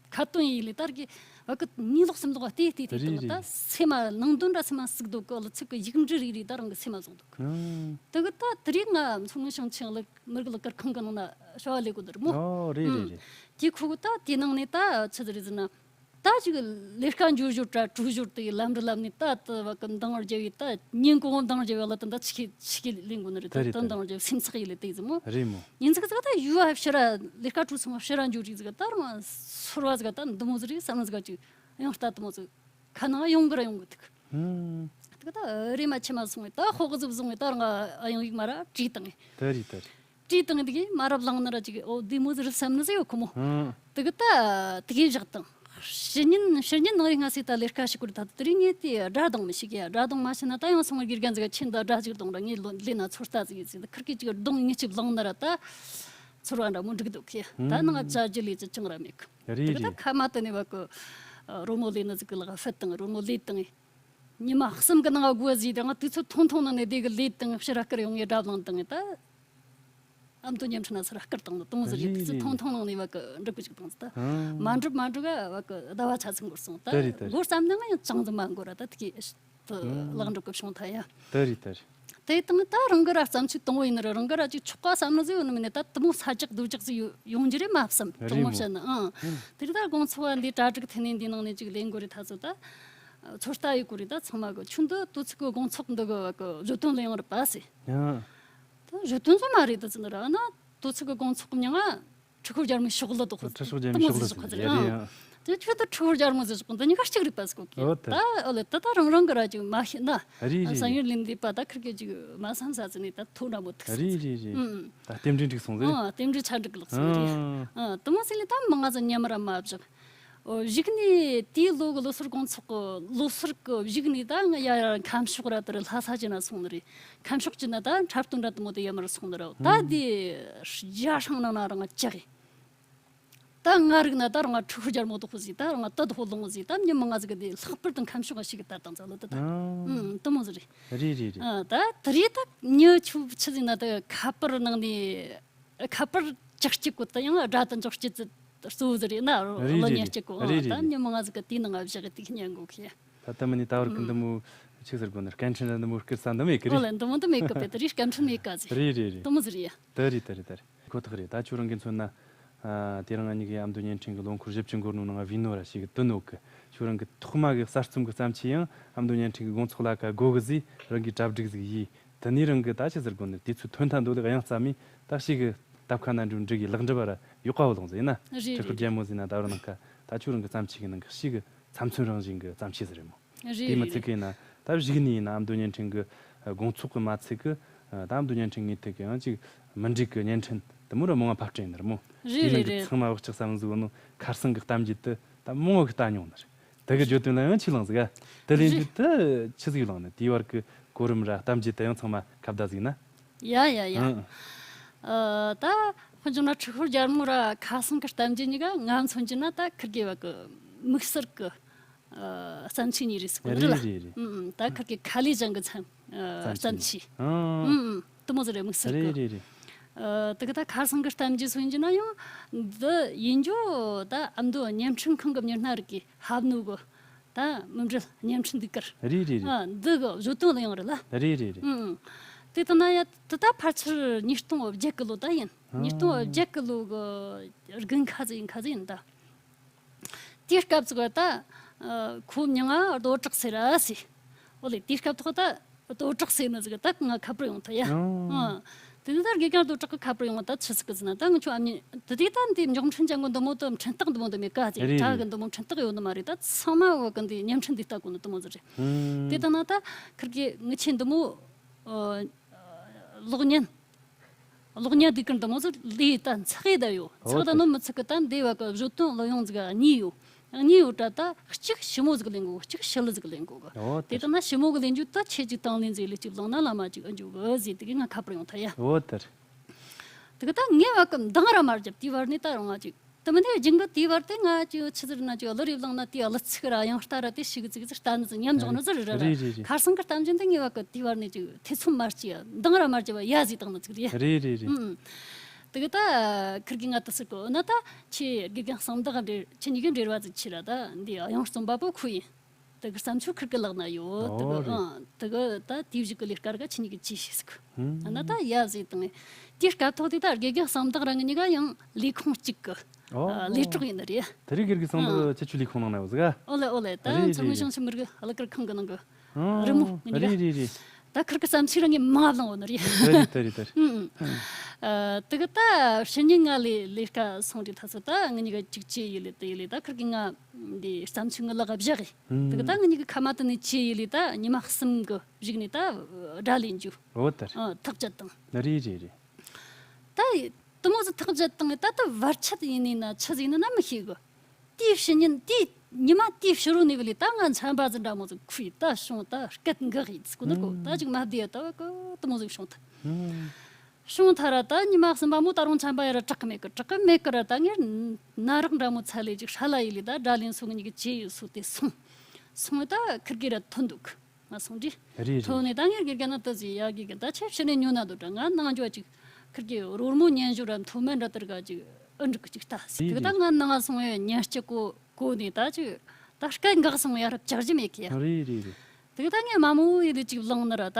ཁ་ཏོན་ཡིན་ལི་ད་ར་གི་བ་གི་ཉིས་ལོག་སུམ་ལོག་བལྟས་བལྟས་བལྟས་རེད་དང་ད་རེད། སེམས་མ་ནང་དོན་ར་སེམས་མ་ཟིག་འདུག་གི། གླུ་ཚིག་གི་ཡིག་འབྲུ་རིག་རིག་ད་རང་གི་སེམས་མ་བཟང་འདུག་གི། ཨང་། དེ་གི་ད་དེ་རིགས་ང་མཚོ་སྔོན་ཞིང་ཆེན་གླུ་མི་རིགས་གླུ་གར་ཁང་གི་ནང་ན་བྱ་བ་ལས་དགོས་འདུག་མོ། ཨོ་རེད་རེད་རེད། དེ་ཁུ་གུ་ད་དེ་ནང་ནས་ད་ཆི་ཟིག་རེད་ཟེར་ན། ད་ཅིག་ལས་ཀ་འཇུ་འཇུ་དྲ་གྲུ་འཇུ་དེ་ལམ་རི་ལམ་ནས་ད་དུ་བ་ཀི་འདང་རྒྱབ་ཡི་ད་ཉིན་གོང་འདང་རྒྱབ་ཡི་ལ་ད་ད་ཆི་གི་ཆི་གི་ལེན་དགོས་ནི་རེད། ད་ད་རེད་ད་འདང་རྒྱབ་སེམས་ཚེགས་ཡི་ལེ་དེ་ཟིག་མོ། རེད་མོ། ཉིན་ཚིག་ཚིག་ད་ཡུ་བ་ཕྱི་ར་ལས་ཀ་གྲུ་ཚང་ཕྱི་ར་འཇུ་རིག་ཟིག་ད་རང་ཚོར་བ་ཟིག་ད་འདི་མོ་ཟིག་རེད་བསམ་ཟིག་ཅིག་ཡང་ལྟ་དུ་མོ་ཟིག་ཁ་ནང་ཡོང་གི་ར་ཡོང་གི་འདུག་ཧུམ། དེ་གི་ད་རེ་མ་ཆེ་མ་སོང་བས་ད་ཧོག་གི་ཟིབ་སོང་བས་ད་རང་ཨ་ཡང་ཡིག་མ་ར་བྲིས་བཏང་། དེ་རེད་དེ་རེད། བྲིས་བཏང་དེ་གི་མ་རབས་བླངས་ན་ར་ཅིག་ཨོ་དེ་མོ་ཟིག་རེད་བསམ་ནི་ཟིག་ཡོད་ཁོ་མོ། ཧུམ། དེ་གི་ད་དེ་གི་བཞག་བཏང་། ཕྱི་ཉིན་ཕྱི་ཉིན་ནང་རིག་སྔ་སེ་ད་ལས་ཀ་ཞིག་གུར་ད་དེ་རིང་ངས་དེ་སྒྲ་གདངས་མི་ཤེས་གི། སྒྲ་གདངས་མ་ཤེས་ན་ད་ཡང་སོང་བ་དགེ་རྒན་ཟིག་ཁྱེད་ད་སྒྲ་ཅིག་གདངས་ར་ངས་ལོ་ལས་ན་ཚོད་ལྟ་ཟིག་ཡིན་ཟིག་ད་ཁིར་གི་ཅིག་གདངས་ངས་ཅིག་བླངས་ན་ར་ད་ཚོར་བ་འདྲ་མོ་འགྲིག་འདུག་གི། ད་ནང་ང་བྱ་རྒྱུ་ལས་ཅི་ཅང་ར་མེད་གི། རེད་དེ་གི་ད་རེད། ཁ་མ་དེ་ནས་བ་གི་རོལ་མོ་ལས་ནི་ཟིག་གི་ལག་ཧྥད་དང་རོལ་མོ་ལས་དང་། ཉི་མ་གསུམ་གི་ནང་སྒོ་ཟིག་དང་དུས་ཚོད་ཐུང་ཐུང་ནང་ནས་དེ་གི་ལས་དང་ཕྱི་ར་ཀིར་ཡོང་ངེ་སྒྲ་བླངས་དང་ད། ཨ་མདོ་བརྙན་འཕྲིན་ན་ཚུར་བསྐུར་བཏང་ནི་དུང་ཟེར་ཡིན། དུས་ཚོད་ཐུང་ཐུང་ནང་ནས་བ་གི་འགྲུབ་གི་ཅིག་བཏང་ཟེར། ད་མ་འགྲུབ་མ་འགྲུབ་ག་བ་གི་ཟླ་བ་ཆ་ཚིག་འགོར་སོང་། ད་འགོར་ཙམ་ནང་ཡང་ཅང་ཙམ་མ་འགོར་ར། ད་དེ་གི་ལེགས་འགྲུབ་གི་བྱུང་ཐལ་ཡ། དེ་དང་ད་རང་གི་ར་བརྩམས་ཆོས་དང་བོ་ཡིན་ནི་རེད། རང་གི་ར་ཅིག་ཆོག་ག་བསམ་ནི་ཟིག་ཡོད་ནི་མིན་ནི། ད་དུ་མོ་ས་རྒྱག་རྡོ་རྒྱག་ཟིག་ཡོང་རྒྱུ་རེད་མ་བསམ། དྲང་མོ་བཤད་ན། ཨང་། དེ་རིང་ད་དགོང་ཚོགས་འདི་གྲ་སྒྲིག་ཐེངས་ནས་འདི་ནང་ནས་ཅིག་ལས་འགོ་རེ་ཐ་ཚོ་ད་ཚོད་ལྟ་ཡི་གོ་རེ། ད་ཚང་མ་གི་ཁྱོད་འདི་དུ་ཚིག་གི་དགོང་ཚོགས་འདི་གི་བ་གི་བརྗོད་དོན་ལ་ཡང་རེད་པ་ཟེར། ད་བརྗོད་དོན་ཚོ་མ་རེད་ད་ཟེར་ནི་ར། ཨ་ན་དུ་ཚིག་གི་དགོང་ཚོགས་མྱང་ང་ཁྲི་ཁོ་རྒྱལ་མོའི་ཤོག་ལ་དོག་ཁྲི་ཁོ་རྒྱལ་མོའི་ཤོག་ལ་ཟེར་ནི་རེད། ཨང་། དེ་ཁྱོད་ད་ཁྲི་ཁོ་རྒྱལ་མོ་ཟེར་ཞོག་འདི་གཉིས་ཀ་གཅིག་རེད་པ་ཟེར་གོ་གི། ད་ཨོ་ལེ་ད་ད་རང་རང་གི་ར་ཅིག་མ་ཤེས་ན། ཨ་རེད་རེད་བསམ་ཡུལ་ལས་འདས་པ་ད་ཁིར་གི་ཅིག་མ་བསམ་ས་ཟེར་ནས་ད་ཐོ་འདྲ་མོ་ཐུག་ཟེར། རེད་རེད་རེད། ཨང་། ད་རྟེན་འབྲེལ་འགྲིག་སོང་ཟེར། ཨང་། རྟེན་འབྲེལ་ཆ་འགྲིག་ལགས་སོང་རེད། ཨང་། ཨང་། དུ་མ་ཟེར་ལེ་ད་མི་ང་ཚོ་ཉམས་ར་མ་བཞག་ཨོ། གཞུག་ནས་དེའི་ལོ་གི་ལོ་སར་དགོང་ཚོགས་གི་ལོ་སར་གི་གཞུག་ནས་ད་ང་ཡ་ཡ་ཁམས་ཕྱོགས་ར་དེར་ལྷ་ས་ཅི་ན་སོང་ནི་རེད། ཁམས་ཕྱོགས་ཅི་ན་ད་འཁྲབ་སྟོན་འདྲ་དུ་མོ་དེ་ཡ་མར་སོང་ནི་རེད། ད་དེ་རྒྱ་སྲང་ནང་ན་རང་ཅག་གི་ད་ང་རིག་ན་ད་རང་ཁྲི་ཁོ་རྒྱལ་མོ་དོག་ཟིག་ད་རང་ཏི་དོག་ལོང་ཟིག་ད་མྱི་མང་ང་ཟིག་གི་དེ་ལྷག་པར་དུ་ཁམས་ཕྱོགས་ཞིག་གི་ད་དང་ཚ་ལོ་ད་ད་ཨང་དུ་མོ་ཟིག་རེད། རེད་རེད་རེད། ཨ་ད་དེ་རེད། ད་མྱི་ཆུ་ཆི་ཟིག་ན་ད་ཁ་པར་ནང་ནས། ཁ་པར་ཅག་གཅིག་གོ་ད་ཡང་སྒྲ་དང་འཇོག་སྤྱི་ཚུལ་གཙོ་བོ་ཟིག་རེད་ན། ཨ་རེད་ལོ་རེད་ཉེར་གཅིག་གོ། རེད་རེད་ད་རེད། མྱི་མང་ང་ཟིག་གི་དེའི་ནང་ང་བཞག་གི་དེ་ཉན་གོ་ཁི། ད་ལྟ་མི་ནི་ད་བར་གི་འདི་མོ་ཆི་ཟེར་གོ་ནི། སྐད་འཕྲིན་ར་འདི་མོ་སྐུར་ས་འདི་མེད་གི་རེད། ཨོ་ལེ་འདི་མོ་འདི་མེད་གི་པེ་ད་རེད། སྐད་འཕྲིན་མེད་ག་ཟིག་རེད་རེད་རེད། དུ་མོ་ཟིག་རེད་ཡ། ད་རེད་ད་རེད་ད་རེད། ཁོ་ཐག་རེད། ད་ཁྱོད་རང་གི་མཚོན་ན། ཨ་དེ་རིང་ང་གཉིས་ཀྱི་ཨ་མདོ་བརྙན་འཕྲིན་གི་ལོ་འཁོར་བཞི་བཅུ་འགོར་ནོ་ནང་བི་ནོ་ར་ཞིག་གི་དུ་ནོ་གི། ཁྱོད་རང་གི་ཐོག་མ་གི་གསར་རྩོམ་གི་བརྩམས་ཆོས་ཡང་ཨ་མདོ་བརྙན་འཕྲིན་གི་དགོང་ཚོགས་ལ་ཀ་སྒོ་གི་ཟིག་རང་གི་གྲ་སྒྲིག་ཟིག་ཡིས། དེ་ནས་རང་གི་ད་ཅི་ཟེར་དགོ་ནི། དུས་ཚོད་ཐོན་ཐ་འདོད་ལེགས་ཡང་རྩ་མི་ད་ཞིག་གི་སྟབས་ཁ་ན་འགྲོ་འགྲིག་གི་ལག་འགྲུབ་པ་ར་ཡོག་པ་བོ་ལོང་ཟེར་ཡིན་ན། རེད་ཁྲི་ཁུར་རྒྱལ་མོ་ཟེར་ན་ད་རུང་ནང་ཁ་ད་ཁྱོད་རང་གི་བརྩམས་ཆོས་གི་ནང་གི་ཞིག་གི་ཚབ་མཚོན་རང་བཞིན་གི་བརྩམས་ཆོས་ཟིག་རེད་མོ། རེད་དེ་མི་རེད་ཚིག་གི་ཡིན་ན་ད་གཞུག་ནས་ཡིན་ན་ཨ་མདོ་བརྙན་འཕྲིན་གི་དགོང་ཚོགས་གི་མ་ཚིག་གི་ད་ཨ་མདོ་བརྙན་འཕྲིན་ངོས་ཐད་གི་ཡང་ཅིག་མི་འགྲིག་གི་བརྙན་འཕྲིན་དེ་མོ་ར་མང་བ་ཕབ་སྤྲད་ཡིན་ནི་རེད་མོ། རེད་དེ་རེད་ནང་གི་རེད། ཚང་མ་བག་ཆགས་བསམ་ཟིག་ནོ་ཁར་སང་གི་གཏམ་རྒྱུད་དེ་ད་མང་བ་གི་ལྟ་མྱོང་ནི་རེད། དེ་གི་བརྗོད་དོན་ལ་ཡང་ཆི་ལང་ཟིག་ག་དེ་ལེན་རྒྱུ་དེ་ཆི་ཟིག་ལང་ནི། དེའི་བར་གི་གོ་རིམ་ར་གཏམ་རྒྱུད་དེ་ཡང་ཚང་མ་ཁ་བརྡ་ཟིག་ན། ཡ་ཡ་ཡ། ཨང་། ཨ་ད་དཔེ་བྱུང་ན་ཁྲི་ཁོར་རྒྱལ་མོ་ར་ཁ་སང་གི་གཏམ་རྒྱུད་གཉིས་ཀ་ང་མཚོན་རྒྱུ་ན་ད་ཁིར་གི་བ་གི་དམིགས་བསལ་གི་ཨ་བརྩམས་ཆོས་གཉིས་རེད་ཟེར་གོ་ནི་རེད་རེད་ལ། རེད་རེད། ཨུམ་ཨུམ། ད་ཁིར་གི་ཁ་ལས་ཅན་གི་མཚམས་ཨ་བརྩམས་ཆོས། ཨང་། ཨུམ་ཨུམ། དེ་མོ་ཟིག་རེད་དམིགས་བསལ་གི། རེད་རེད་རེད། ཨ་དེ་གི་ད་ཁ་སང་གི་གཏམ་རྒྱུད་སོང་རྒྱུ་ན་ཡང་འདི་ཡིན་རྒྱུ་ད་ཨ་མདོ་བརྙན་འཕྲིན་ཁང་གི་མྱི་སྣ་རིགས་ཀྱི་ཧབ་ནོ་གི་ད་མུ་འབྲེལ་བརྙན་འཕྲིན་འདི་གར། རེད་རེད་རེད། ཨ་འདི་གི་བརྗོད་དོན་ལ་ཡང་རེད་ལ། རེད་རེད་རེད། ཨུང་ཨུང་། དེ་ལྟ་ན་ཡ་དེ་ད་ཕལ་ཆེར་ཉིས་སྟོང་བརྒྱད་གི་ལོ་ད་ཡིན། ཉིས་སྟོང་བརྒྱད་གི་ལོ་གི་དགུན་ཁ་ཟིག་ཡིན་ཁ་ཟིག་ཡིན་ད། དེའི་སྐབས་ཙིག་ག་ད་ཨ་ཁོ་མྱིང་ང་རྡོ་གྲགས་ཟེར་ར་ཟེར། ཨོ་ལེ་དེའི་སྐབས་ཐོག་ད་རྡོ་གྲགས་ཟེར་ནི་ཟིག་ད་ང་ཁ་པར་ཡོང་ཐལ་ཡ། ཨང་། ཨ་དེ་ནི་ད་དགེ་རྒན་རྡོ་གྲགས་གི་ཁ་པར་ཡོང་བ་ད་ཆི་ཟིག་གི་ཟེར་ན། ད་ང་ཆོ་ཨ་མྱེས་དེ་དུས་ད་འདི་མགྱོགས་འཕྲིན་ཅན་གི་འདི་མོ་དུ་འཕྲིན་སྟེགས་འདི་མོ་འདི་མེད་ཀ་ཟེར། རེད་ད་རེད། གི་འདི་མོ་འཕྲིན་སྟེགས་ཡོད་ནི་མ་རེད། ད་ཚང་མ་བོད་གི་འདི་བརྙན་འཕྲིན་འདི་ལྟ་གོ་ནི་དེ་མོ་ཟིག་རེད། ཨང་། དེ་ད་ན་ད་ཁིར་གི་ངི་ཆེ་འདི་མོ་ཨ་གློག་བརྙན། གློག་བརྙན་སྡེ་ཁུལ་འདི་མོ་ཚོ་ལས་ད་ཚགས་ཡི་ད་ཡོད། ཨོ་ཚགས་ད་ནོ་མི་ཚིག་གི་ད་འདི་བ་གི་བཟོ་དོན་ལོ་ཡོང་ཟིག་གཉིས་ཡོད། གཉིས་ཡོད་ད་ད་གཅིག་ཞི་མོ་ཟིག་ལེན་གོ་གཅིག་ཞི་ལི་ཟིག་ལེན་གོ་གི། ཨོ་དེ་ད་ན་ཞི་མོ་གི་ལེན་རྒྱུ་ད་ཆེ་གཅིག་དང་ལེན་ཟིག་ལས་གཅིག་བླངས་ན་བླ་མ་གཅིག་ཨ་འཇུ་གི་ཟིག་དེ་གི་ང་ཁ་པར་ཡོང་ཐལ་ཡ། ཨོ་དེར། དེ་གི་ད་ངས་བ་གི་འདང་ར་མ་རྒྱབ་དེའི་བར་ནས་ད་རུང་ང་གཅིག་དེ་མིན་ནས་རྒྱུན་གི་དེའི་བར་དེ་ང་ཅིག་ཆི་ཟེར་ན་ཅིག་གླུ་རེ་བླངས་ན་དེའི་གླུ་ཚིག་ར་དབྱངས་རྟ་ར་དེ་ཞིག་ཙིག་ཙིག་ལྟ་ནི་ཙིག་ཉམས་འཇོག་ནི་ཙིག་རེད་ར། རེད་རེད་རེད། ཁ་སང་གི་གཏམ་རྒྱུད་འདི་ངེས་པ་གི་དེའི་བར་ནས་ཅིག་ཐེ་ཚོམ་མ་སྐྱེ་འདང་ར་མ་སྐྱེ་བ་ཡ་ཟིག་བཏང་ནི་ཙིག་རེད། རེད་རེད་རེད། ཨུམ། དེ་གི་ད་ཁིར་གི་ང་དེ་ཟེར་གོ་ན་ད་ཁྱེད་དགེ་རྒན་གསང་བདག་འབྲེལ་ཁྱེད་གཉིས་ཀྱི་འབྲེལ་བ་ཙིག་ཆེ་ར། ད་འདི་དབྱངས་རྩོམ་པ་པོ་ཁོ་ཡིན། དེ་གི་བརྩམས་ཆོས་ཁིར་གི་ལག་ན་ཡོད། དེ་གི་ཨོ་རེད། ཨང་དེ་གི་ད་དེའི་གཞུག་གི་ལས་ཀ་ར་ག་ཁྱེད་གཉིས་ཀྱི་ཅི་ཞིག་ཟེར་གོ། ཨ་ན་ད་ཡ་ཟིག་བཏང་། དེའི་སྐབས་ཐོག་དེ་ད་དགེ་རྒན་གསང་བདག་རང་གི་གཉིས་ཀ་ཡང་ལས་ཁུངས་གཅིག་གི་ཨོ། ཨ་ལས་གྲོགས་ཡིན་ནི་རེད། དེ་རིང་དགེ་རྒན་གསང་བདག་ཁྱེད་ཆོའི་ལས་ཁུངས་ནང་ན་ཡོད་ཟིག་ག་ཨོ་ལེ་ཨོ་ལེ། ད་རེད་མཚོ་སྔོན་རེད་ཞིང་ཆེན་མི་རིགས་གླུ་གར་ཁང་གི་ནང་གི་རི་མོ་ངི་རེད། རེད་རེད་རེད། ད་ཁིར་གི་བརྩམས་ཆོས་རང་གི་མ་བླངས་ཡོད་ནི་རེད། དེ་རེད་དེ་རེད་དེ་རེད། ཨུམ་ཨུམ། ཨ་དེ་གི་ད་ཕྱི་ཉིན་ང་ལས་ལས་ཀ་སོང་དུས་ད་ཚོད་ད་ངི་གཉིས་ཀ་གཅིག་ཅི་ཡི་ལས་དེ་ཡི་ལས་ད་ཁིར་གི་ང་འདི་བརྩམས་ཆོས་ངི་ལག་བཞག་གི། དེ་གི་ད་ངི་གཉིས་ཀ་ཁ་མ་དེ་ནས་ཅི་ཡི་ལས་ད་ཉི་མ་གསུམ་གི་གཞུག་ནས་ད་སྒྲ་ལེན་རྒྱུ། འོ་དེ་རེད། ཨ་ཐག་བཅད་དང་། རེད་རེད་རེད། ད་དེ་མོ་ཟིག་ཐག་བཅད་བཏང་ད་ད་བར་ཆད་ཡིན་ནི་ན་ཆི་ཟིག་ཡིན་ནི་ན་མི་ཤེས་གི། དེའི་ཕྱི་ཉིན་དེའི་ཉི་མ་དེའི་ཕྱི་རུ་ནས་བ་ལས་ད་ང་ཚན་པ་ཟིག་འདྲ་མོ་ཟིག་ཁུས་ད་བྱུང་ད་སྐད་འགག་ཡིན་ཟིག་གོ་ནི་གོ། ད་ཅིག་མ་བདེ་ཡ་ད་བ་གི་དེ་མོ་ཟིག་བྱུང་ད། བྱུང་ཐ་ར་ད་ཉི་མ་གསུམ་པ་མོ་ད་རུང་ཚན་པ་ཡ་ར་དྲག་གི་མེད་གི། དྲག་གི་མེད་གི་ར་ད་ངས་ན་རག་འདྲ་མོ་ཚ་ལས་ཅིག་ཧྲ་ལ་ཡི་ལས་ད་སྒྲ་ལེན་སོ་ངི་གཉིས་གི་ཅི་ཡི་སོ་དེ་སོང་། སོང་ད་ཁིར་གི་ར་ཐོན་འདུག་ང་སོང་དུས། རེད་རེད། ཐོན་ནས་ད་ངེར་གི་རྒན་ན་ད་ཟིག་ཡ་གི་གི་ད་ཆེ་ཕྱི་ནས་ཉོ་ན་འདུག་དྲ་ང་ནང་འཇོག་ཅིག་ ཁིར་གི་རོལ་མོ་སྙན་ཞོར་ར་མཐོ་དམན་ར་དེར་ག་ཅིག་ཨུ་འབྲུག་གི་ཅིག་ལྟ་ཟེར། དེ་གི་ད་ང་ནང་སོང་བའི་ཉན་སྐྱི་གོ་གོ་ནས་ད་ཅིག་ད་སྐད་འགག་སོང་ཡ་རབས་ཅག་ཅི་མེད་གི་ཡ། རེད་རེད་རེད། དེ་གི་ད་ངས་མ་མོ་ཡི་ལས་ཅིག་བླངས་ནི་ར་ད་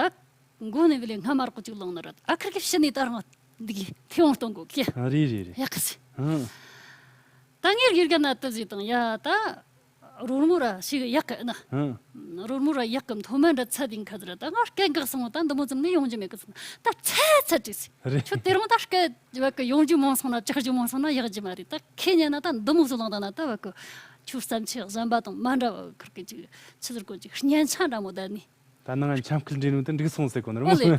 མགོ་ནས་བི་ལས་སྔ་མར་གོ་ཅིག་བླངས་ནི་ར་ཨ་ཁིར་གི་ཕྱི་ནས་ད་རང་འདི་གི་ཐེ་བོང་གཏོང་གོ་གི་ཡ། རེད་རེད་རེད། ཡག་གི་ཟེར། ཧང་། ད་ངས་དགེ་རྒན་ན་དུ་ཟིག་དང་ཡ་ད། རོལ་མོ་ར་ཞིག་ཡག་གི་ན། ཧང་། རོལ་མོ་ར་ཡག་གི་མཐོ་དམན་ར་ཚད་ཡིན་ཁ་ཟིག་ར་ད་ང་སྐད་འགག་སོང་ད་འདི་མོ་ཙམ་ནས་ཡོང་རྒྱུ་མེད་གི་ཟེར། ད་ཚད་ཚད་ཅིག་ཟེར། རེད། ཁྱོད་དེ་རིང་ད་སྐད་བ་གི་ཡོང་རྒྱུ་མང་སོང་ན་ཅག་རྒྱུ་མང་སོང་ན་ཡག་རྒྱུ་མ་རེད། ད་ཁེ་ཉན་ན་ད་འདི་མོ་ཟིག་ལངས་ད་ན་ད་བ་གི་ཁྱོད་བསམ་ཆེ་གཞན་པ་དང་མ་འདྲ་བ་ཁིར་གི་ཅིག་ཆི་ཟེར་གོ་ཅིག་སྙན་ཆ་འདྲ་མོ་བསྡད་ནས། ད་ནང་འཆམ་ཁུལ་འདྲེས་ནོ་དེ་འགྲིག་སོང་ཟེར་གོ་ནི་རེད་མོ། ཨོ་ལེ།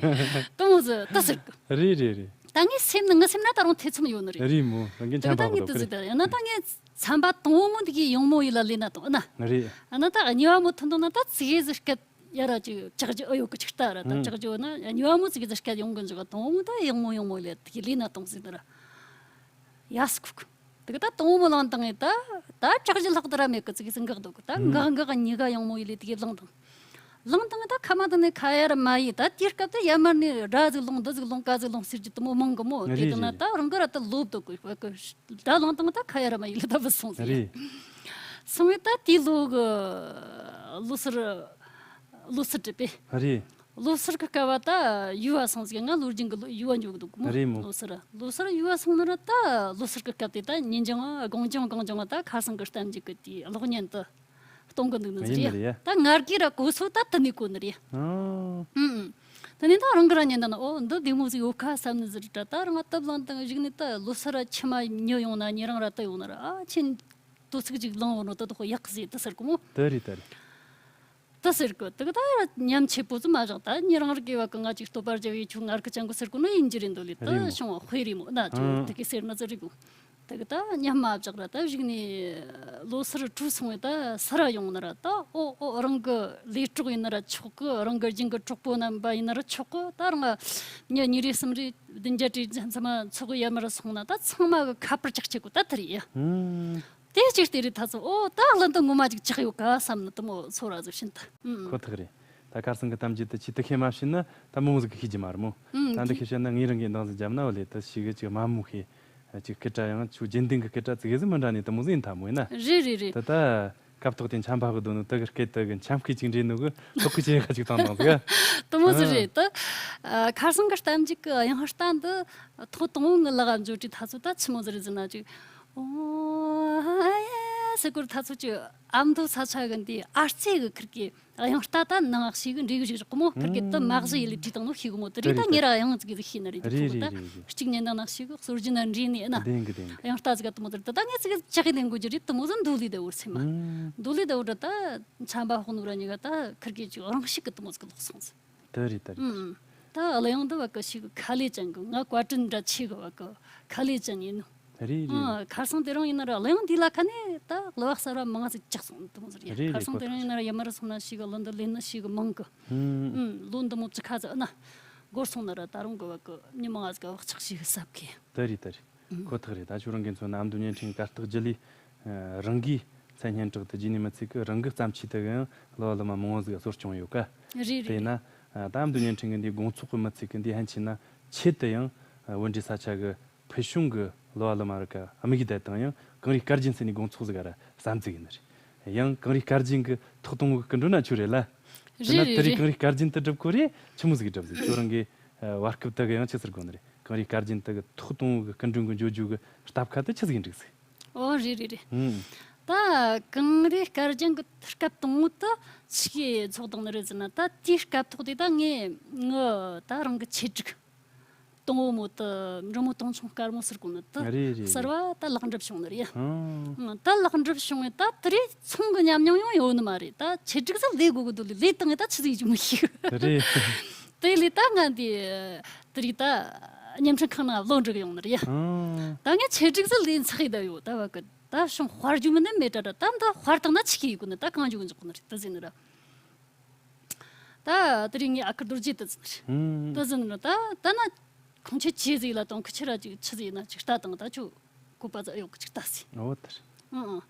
དེ་མོ་ཟིག་ད་ཟེར་གི། རེད་རེད་རེད། ད་ངས་སེམས་ནི་ངའི་སེམས་ན་ད་རུང་ཐེ་ཚོམ་ཡོད་ནི་རེད། རེད་མོ། ད་ངས་འཆམ་ད་གི་ད་ངས་པ་གོ་ཙི་ཀི་ཙི་རེད། ད་ཡང་ན་ད་ངས་ཚན་པ་དང་བོ་མོ་འདི་གི་ཡང་མོ་ཡི་ལ་ལས་ན་དང་ཨ་ན། རེད། ཨ་ན་ད་གཉིས་པ་མོ་ཐོན་དང་ན་ད་ཙི་གེ་ཟིག་སྐད་ཡ་ར་ཅིག་ཅག་ཅི་ཨ་ཡོད་གི་ཅིག་ལྟ་ར་ད། ཨང་། ཅག་ཅི་ཨོ་ན་གཉིས་པ་མོ་ཙི་གེ་ཟིག་སྐད་ཡོང་གི་འཇུག་ག་དང་བོ་མོ་ད་ཡང་མོ་ཡང་མོ་ཡི་ལ་དེ་གི་ལས་ན་དང་ཟིག་ད་ར། ཡ་སི་ཁུག་དེ་གི་ད་དང་བོ་མོ་བླངས་དང་ངས་ད་ད་ཅག་ཅི་ལྷག་ད་ར་མེད་གི་ཙི་གེ་ཟིག་འགག་འདུག་གི་ད། ཨང་། འགག་འགག་གཉིས་ཀ་ཡང་མོ་ཡི་ལས་དེ་གི་བླངས་དང་། ལངས་དང་ད་ཁ་མ་དང་ནས་ཁ་ཡར་མ་ཡི་ད་དེའི་སྐབས་དུ་ཡར་མར་ནས་སྒྲ་ཟིག་ལོང་འདི་ཟིག་ལོང་ཀ་ཟིག་ལོང་ཟེར་རྒྱུ་དུ་མོ་མང་གི་མོ། རེད་དེ་དུ་ན་རེད། ད་རང་གི་ར་ད་ལོབ་འདུག་གི་བ་གི་སྒྲ་ལངས་དང་ད་ཁ་ཡར་མ་ཡི་ལ་ད་བུད་སོང་ཟིག་རེད། སོང་བས་ད་དེའི་ལོ་གི་ལོ་སར་ལོ་སར་བྲིས་པས། རེད། ལོ་སར་གི་སྐབས་བ་ད་ཡུལ་བ་སོང་ཟིག་ང་ལོ་རྒྱུན་གི་ལོ་ཡུལ་བ་འཇོག་གི་འདུག་གི་མོ། རེད་མོ། ལོ་སར་ལོ་སར་ཡུལ་བ་སོང་ན་ར་ད་ལོ་སར་གི་སྐབས་དེ་ད་ཉིན་རྒྱང་དགོང་རྒྱང་དགོང་རྒྱང་ད་ཁ་སང་གི་གཏམ་རྒྱུད་གི་དེའི་གློག་བརྙན་དུ། གཏོང་གི་འདུག་ནི་ཡིན་ཟེར་ནི་རེད་ཡ། ད་ང་རྒྱལ་ར་གོ་སོ་ད་དུ་ནི་གོ་ནི་རེད། ཨང་། ཨུམ། དེ་ནས་ད་རང་གི་ར་ཉན་ད་ན་ཨོ་འདི་བདེ་མོ་ཟིག་ཡོད་ཁ་བསམ་ནི་ཟིག་རེད་ད། ད་རང་ང་སྟབས་ལངས་དང་གཞུག་ནས་ད་ལོ་སར་ར་ཆི་མ་ཉོ་ཡོང་ན་ཉེ་རང་ར་ད་ཡོང་ན་ར་ཨ་ཆེན་དོ་ཚིག་ཅིག་ལངས་འོང་ནོ་ད་དོ་ཡག་ཟིག་ད་ཟེར་གོ་མོ། དེ་རེད་དེ་རེད། ད་ཟེར་གོ་དེ་ག་ད་ར་ཉམས་ཆེ་པོ་ཙི་མ་བཞག་ད་ཉེ་རང་ར་གི་བ་གི་ང་ཅིག་སྟོད་པར་རྒྱབ་ཡི་ཆུ་ངར་གི་ཅང་གི་ཟེར་གོ་ནོ་ཡིན་གྱི་རེད་འདོད་ལེ་ད་རེད་མོ། བྱུང་བ་དཔེ་རེད་མོ་ན་ཅུ་ཨང་། དེ་གི་ཟེར་ན་ཙི་རེད་གོ། དེ་གི་ད་ཉམས་མ་བཞག་ར་ད་གཞུག་ནས་ལོ་སར་བྲོས་སོང་བས་ད་སར་ར་ཡོང་ན་ར་ད་ཨོ་ཨོ་རང་གི་ལས་གྲོགས་ཡིན་ན་ར་ཆོག་གི། རང་གི་རྒྱུན་གི་གྲོགས་པོ་རྣམ་པ་ཡིན་ན་ར་ཆོག་གི། ད་རང་ཉི་གཉིས་རེ་གསུམ་རེ་བདུན་བརྒྱད་རེ་ཚང་མ་ཚོགས་ཡ་མར་སོང་ན་ད་ཚང་མ་གི་ཁ་པར་ཅག་ཅིག་གོ་ད་དེ་རེད་ཡ། ཨང་། དེ་ཅིག་དེ་རེད་ད་ཚོ་ཨོ་ད་གླུ་འདི་ངོ་མ་ཅིག་ཆགས་ཡོད་ག་བསམ་ནི་དུ་མོ་ཚོ་ར་ཟིག་ཤིན་ད། ཨང་། ཁོ་ཐག་རེད། ད་ཁ་སང་གི་གཏམ་རྒྱུད་དུ་ཆེད་དུ་ཤེས་མ་ཤེས་ན་ད་མོ་ཟིག་གི་ཤེས་ཀྱི་མ་རེད་མོ། ཨང་། ད་འདི་ཤེས་བཤད་ན་ངའི་རང་གི་འདང་ཟིག་བརྒྱབ་ན་བ་ལས་ད་ཞིག་གི་ཅིག་མ་མོ་ཤེས། ཅིག་སྐད་སྒྲ་ཡང་ཆུ་རྒྱུན་ལྡན་གི་སྐད་སྒྲ་ཙི་གེ་ཟིག་མི་འདྲ་ནི་དུ་མོ་ཟིག་ཡིན་ཐ་མོ་ཡིན་ན། རེད་རེད་རེད། ད་ད་སྐབས་ཐོག་དེ་འཆམ་པ་གི་དོ་ནོ་ད་གི་སྐད་ད་གི་འཆམ་སྐད་ཅིག་འདྲེས་ནོ་གི་ཐོག་གི་ཅེ་ཁ་ཅིག་བཏང་བཏང་ཟིག་དུ་མོ་ཟིག་རེད་ད། ཁ་སང་གི་གཏམ་རྒྱུད་གི་དབྱངས་རྟ་འདི་ཐོག་དང་བོ་ངི་ལག་འཇོ་དྲི་ད་ཚོ་ད་ཆི་མོ་ཟིག་རེད་ཟེར་ན་ཅིག་ཨོ་ཨ་ཡེ་སེ་ཀུར་ད་ཚོ་ཅིག་ཨ་མདོ་ས་ཆ་གི་འདི་ཨ་རྩེ་གི་ཁིར་གི་དབྱངས་རྟ་ད་ནང་ཤེས་གི་འདྲེ་གི་ཞིག་རོགས་མོ་ཁིར་གི་ད་མ་གཞི་ཡི་ལི་བྲིས་དང་ནོ་ཤེས་གི་མོ་དེ་རེད་ད། ངེ་ར་དབྱངས་ཙི་གི་ཟིག་ཤེས་ནི་རེད། དེ་ཚོ་ད་གཅིག་ཉན་དང་ནང་ཤེས་གི་སོར་རྒྱུ་ན་འདྲེ་ནི་ཨེ་ན། བདེན་གི་བདེན་གི། དབྱངས་རྟ་ཟིག་ག་དུ་མོ་དེ་རེད་ད། ངེ་ཙི་གི་ཅག་གི་ལེན་གོ་རྒྱུ་རེད་དུ་མོ་ཟིག་འདུག་ལི་ད་འུར་སེ་མ། འདུག་ལི་ད་འུར་ད་ད་འཆམ་པ་ཧོག་ནུ་ར་ཉི་ག་ད་ཁིར་གི་ཅིག་རང་ཤེས་གི་དུ་མོ་ཟིག་ལོག་སོང་ཟིག་དེ་རེད་དེ་རེད། ཨུམ། ད་གླུ་དབྱངས་འདི་བ་གི་ཞིག་ཁ་ལས་ཅན་གི་ང་བཀའ་དྲིན་འདྲ་ཆེ་གི་བ་གི་ཁ་ལས་ཅན་ཡིན་ནོ། རེད་རེད། ཨང་། ཁ་སང་དེ་རིང་ཡིན་ན་ར་གླུ་དབྱངས་འདི་ལ་ཁ་ནས་ད་གླུ་བ་གསར་བ་མང་ང་ཟིག་ཆགས་སོང་དུ་མོ་ཟིག་ཡ། རེད་ཁ་རེད། སང་ཁོ་དེ་རིང་ཡིན་ན་ར་ཡ་མ་ར་སོང་ན་ཞིག་གླུ་འདི་ལེན་ནི་ཞིག་མང་གི་ཨུམ། ཨུམ། ལོ་འདི་མོ་ཅི་ཁ་ཟིག་ཨ་ན་འགོར་སོང་ན་ར་ད་རུང་གི་བ་གི་མྱི་མང་ང་ཟིག་བག་ཆགས་ཞིག་གི་ཟབ་གི་དེ་རེད་དེ་རེད། ཁོ་ཐག་རེད། ད་ཁྱོད་རང་གི་མཚོན་ན་ཨ་མདོ་བརྙན་འཕྲིན་གར་སྟེགས་བརྒྱུད་ལས་རང་གིས་མཚན་སྙན་གྲགས་དུ་རྒྱུ་ནི་མི་ཚིག་གི་རང་གི་བརྩམས་ཆོས་དེ་གི་ཡང་གླུ་བ་གླུ་མ་མང་བོ་ཟིག་གསོ་སྐྱོང་ཡོད་ཀ་རེད་རེད། དེས་ན་ད་ཨ་མདོ་བརྙན་འཕྲིན་གི་འདིའི་དགོང་ཚོགས་གི་མི་ཚིག་གི་འདི་ཧན་ཆེ་ན་ཆེད་དུ་ཡང་བོད་འབྲེལ་ས་ཆ་གི་ཕུལ་བྱུང་གི་གླུ་བ་གླུ་མ་རིགས་ཀ་དམིགས་བསྡད་དང་ཡང་གངས་རིའི་སྐར་རྒྱན་ཟེར་ནས་དགོང་ཚོགས་ཟིག་ག་ར་བསམ་ཚིག་ཡིན་ནི་རེད། ཡང་གངས་རིའི་སྐར་རྒྱན་གི་ཐོག་དང་བོ་གི་སྐུ་མགྲོན་ན་ཁྱོད་རེད་ལ། དེ་ན་རེད་དེ་རིང་རེད་གངས་རིའི་སྐར་རྒྱན་དུ་སྒྲུབ་གོ་རེ་ཆི་མོ་ཟིག་གི་སྒྲུབ་ཟིག་ཁྱོད་རང་གི་བར་སྐབས་དག་གི་ཡང་ཆི་ཟེར་དགོ་ནི་རེད། གངས་རིའི་སྐར་རྒྱན་དག་གི་ཐོག་དང་བོ་གི་སྐུ་མགྲོན་གི་འཇོ་རྒྱུ་གི་སྟབས་ཁ་དེ་ཆི་ཟིག་འགྲིག་ཟིག་ཨོ་རེད་རེད་རེད། ཨུམ། ད་གངས་རིའི་སྐར་རྒྱན་གི་སྐབས་དང་བོ་དུ་ཆི་གི་ཚོགས་དང་ནི་རེད་ཟེར་ན་ད་དེའི་སྐབས་ཐོག་དེ་ད་ངས་ངི་ད་རང་གི་ཆེད་སྒྲིག་དང་བོ་མོ་དུ་འབྲི་མོ་སྟོང་ཆུང་དཀར་མོ་ཟེར་གོ་ནི་དུ་རེད་རེད་གསར་རེད། བ་ད་ལེགས་འགྲུབ་བྱུང་ནི་རེད། ཨང་། ད་ལེགས་འགྲུབ་བྱུང་བས་ད་དེ་རིང་ཚོང་གི་ཉམས་མྱོང་ཡང་ཡོད་ནི་མ་རེད། ད་ཆེད་སྒྲིག་ས་ལས་དགོས་གི་འདུག་ལས་ལས་བཏང་ངས་ད་ཆི་ཟིག་ཡིན་གྱི་མི་ཤེས་གི་རེད། དེ་ལས་ད་ང་འདི་དེ་རིགས་ད་བརྙན་འཕྲིན་ཁང་ནང་བློ་འདྲི་གི་ཡོང་ནི་རེད། ཨང་། ད་ངས་ཆེད་སྒྲིག་ས་ལས་ཚགས་ཡི་ད་ཡོད་ད་བ་གི་ད་བྱུང་དཔར་རྒྱུ་མི་ནི་མེད་དྲ་དྲ་ད་འདི་དཔར་བཏང་ན་ཆི་གི་ཡི་གོ་ནི་ད་གང་རྒྱུ་གི་འཇོག་གོ་ནི་རེད་ད་ཟེར་ནི་ར། ད་དེ་རིང་ངས་ཨ་ཁུ་རྡོ་རྗེ་དུ་ཟིན་རེད། ཨང་། དུ་ཟིན་ནི་ད་ད་ན་ཁོང་ཆོས་ཆེ་ཟིག་ལ་དང་ཁུ་ཆེ་ར་ཅིག་ཆི་ཟིག་ན་ཅིག་ལྟ་དང་ད་ཆོ་གོ་པ་ཟ་ཡོད་གི་ཅིག་ལྟ་ཟིན། ཨོ་དེ་རེད། ཨང་།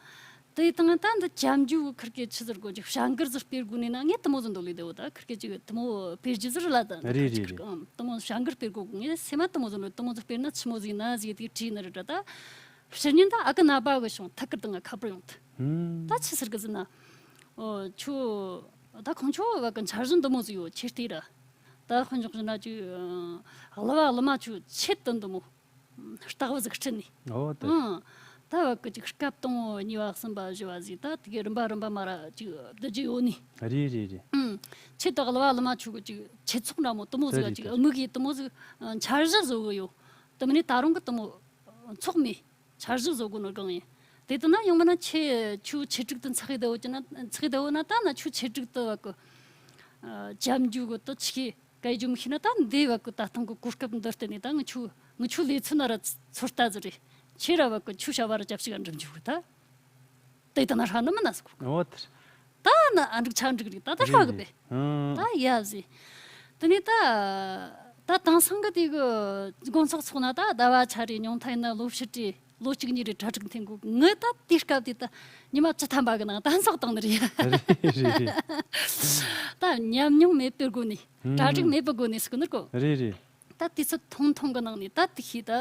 དེ་དང་ད་འདི་ཅམ་ཇུ་ཁིར་ཀེ་ཆི་ཟེར་གོ་ཅིག་བྱ་འགུལ་ཟིག་སྤེལ་དགོས་ནས་ན། ངས་དུ་མོ་ཟིག་འདོད་ལས་དེ་བོ་ད་ཁིར་ཀེ་ཅིག་དུ་མོ་སྤེལ་རྒྱུ་ཟིག་རེད་ལ། ད་རེད་རེད་རེད། ཨང་དུ་མོ་བྱ་འགུལ་སྤེལ་དགོས་གི། ངས་སེམས་མ་དུ་མོ་ཟིག་འདོད། དུ་མོ་ཟིག་སྤེལ་ན་ཆི་མོ་ཟིག་ན་ཟིག་དེ་བྲིས་ནི་རེད་ད། ཕྱི་ཉིན་ད་ཨ་ཀི་ན་པ་གི་བྱུང་ཐད་ཀར་དུ་ང་ཁ་པར་ཡོང་ཐལ། ཧུམ། ད་ཆི་ཟེར་གི་ཟིན་ན། ཨོ་ཁྱོད་ད་ཁོང་ཁྱོད་བ་གི་འཆར་གཞི་འདི་མོ་ཟིག་ཡོད། ཁྱེད་བལྟས་ར། ད་དཔེ་འཇོག་བཞིན་ན་ཅིག་གླུ་བ་གླུ་མ་ཁྱོད་ཆེད་དུ་འདི་མོ་ལྟ་བུ་ཟིག་ཁྲིད་ནས། ཨོ་དེ། ཨང་། ད་བ་གི་ཅིག་སྐབས་དང་པོ་གཉིས་པ་གསུམ་པ་བཞི་བ་ཟིག་ད་དེ་གི་རིམ་པ་རིམ་པ་མ་ར་ཅིག་བསྡུ་རྒྱུ་ཡོད་ནི། རེད་རེད་རེད། ཨང་། ཆེད་དུ་གླུ་བ་གླུ་མ་ཁྱོད་གི་ཅིག་ཆེད་ཚོགས་འདྲ་མོ་དུ་མོ་ཟིག་རེད་ཅིག་རེད། དམིགས་ཡེ་དུ་མོ་ཟིག་འཆར་གཞི་བཟོ་གི་ཡོད། དུ་མིན་ནི་ད་རུང་གི་དུ་མོ་ཚོགས་མེད། འཆར་གཞི་བཟོ་དགོས་ནོ་གང་ཡིན། དེ་ལྟ་ན་ཡང་མིན་ན་ཁྱེད་ཁྱོད་ཆེད་སྒྲིག་ཏུ་འཚག་གི་བསྡད་ཡོད་ཀྱི་ན། འཚག་གི་བསྡད་ཡོད་ན་ད་ན་ཁྱོད་ཆེད་སྒྲིག་ཏུ་བ་གི་ཅམ་ཇུ་གི་དུ་ཆི་གི་སྐད་རྒྱུ་མི་ཤེས་ན། ད་འདི་བ་གི་ད་ཐང་གི་གོ་སྐབས་འདི་བརྟེན་ནས་ད་ངི་ཆུ་ངི་ཆུ་ལས་ཚུན་ན་ར་ཚོད་ལྟ་ཟིག་རེད། ཁྱེད་ར་བ་གི་ཆུ་བྱ་བ་ར་རྒྱབ་ཞིག་འགྲིམ་རྒྱུ་གི་ད། དེ་ལྟ་ན་ཧྲ་ནི་མིན་ན་ཟིག་གོ། ཨོ་དེར། ད་ནི་ཨ་འགྲིག་ཆ་འགྲིག་རིག་ད་ད་ཧྲ་གི་པས། ཨང་། ད་ཡ་ཟི། དེ་ནས་ད་ད་དེང་སང་གི་དེ་གི་དགོན་ཚོགས་ཚོགས་ན་ད་ཟླ་བ་ཆ་རེ་ཉུང་མཐའ་ཡིན་ན་ལོ་ཕྱེད་རེ་ལོ་གཅིག་གཉིས་རེ་གྲ་སྒྲིག་འཐེན་དགོས། ངི་ད་དེ་སྐབས་དེ་ད་ཉི་མ་བཅུ་ཐམ་པ་གི་ནང་ད་ཚོགས་བཏང་ནི་རེད། རེད་རེད་རེད། ད་ཉམས་མྱོང་མེད་པའི་སྒོ་ནས། ཨང་། གྲ་སྒྲིག་མེད་པའི་སྒོ་ནས་ཟེར་གི་ནི་གོ། རེད་རེད། ད་དུས་ཚོད་ཐུང་ཐུང་གི་ནང་ནས་ད་དེ་ཤེས་ད་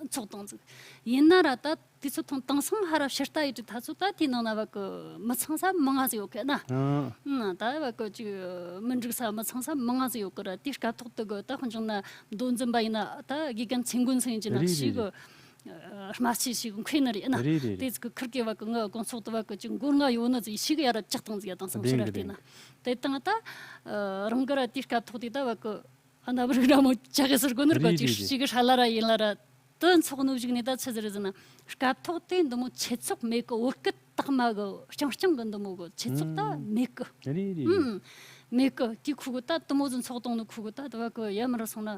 ཚོགས་བཏང་ཟིག་ཡིན་ན་ར་ད། དུས་ཚོད་ཐུང་། དེང་སང་ཧ་ར་ཕྱིར་ལྟ་ཡེ་དུས་ད་ཚོད་ད་དེའི་ནང་ན་བ་གི་མི་ཚང་ས་མང་ང་ཟིག་ཡོད་གི་ན། ཨང་། ཨང་། ད་བ་གི་ཅིག་མི་འགྲིག་ས་མི་ཚང་ས་མང་ང་ཟིག་ཡོད་གི་ར། དེའི་སྐབས་ཐོག་དུ་གི་ད་དཔེ་འཇོག་ན་མདོ་འཛིན་པ་ཡིན་ན་ད་དགེ་རྒན་ཚེ་མགོན་སེང་གི་ན། རེད་ཞིག་རེད་གི་རེད། སྨྲ་ཤེས་ཞིག་མཁས་ནི་རེད་ན། རེད་རེད་རེད། དེ་ཚོ་གི་ཁིར་གི་བ་གི་ངི་དགོན་ཚོགས་དུ་བ་གི་ཅིག་མགོ་རྔ་ཡོད་ནི་ཟིག་ཞིག་ཡ་ར་ཅག་བཏང་ཟིག་ཡ། དེང་སང་ཕྱིར་ར་བལྟས་ན། བདེན་གི་བདེན་གི། དེ་དང་ད་རང་གི་ར་དེའི་སྐབས་ཐོག་དེ་ད་བ་གི་ཨ་ན་བུ་རིགས་ར་མོ་ཅག་གི་ཟེར་གོ་ནོར་གོ་རེད་ཅིག་རེད་རེད། ཅིག་གི་ཧྲ་ལ་ར་ཡིན་ལ་ར་དུ་འཚོགས་ནོ་ཞིག་ནི་ད་ཆི་ཟེར་ཟེར་ན། སྐབས་ཐོག་དེ་འདི་མོ་ཆེད་ཚོགས་མེད་གི། བོད་སྐད་དག་མ་གི་རྐྱང་རྐྱང་གི་འདི་མོ་གི་ཆེད་ཚོགས་ད་ཨང་། མེད་གི། རེད་རེད་རེད། ཨུམ། མེད་གི། དེ་ཁུ་གི་ད་དུ་མོ་ཟིག་འཚོགས་བཏང་ནི་ཁུ་གི་ད་དུ་བ་གི་ཡ་མི་ར་སོང་ན་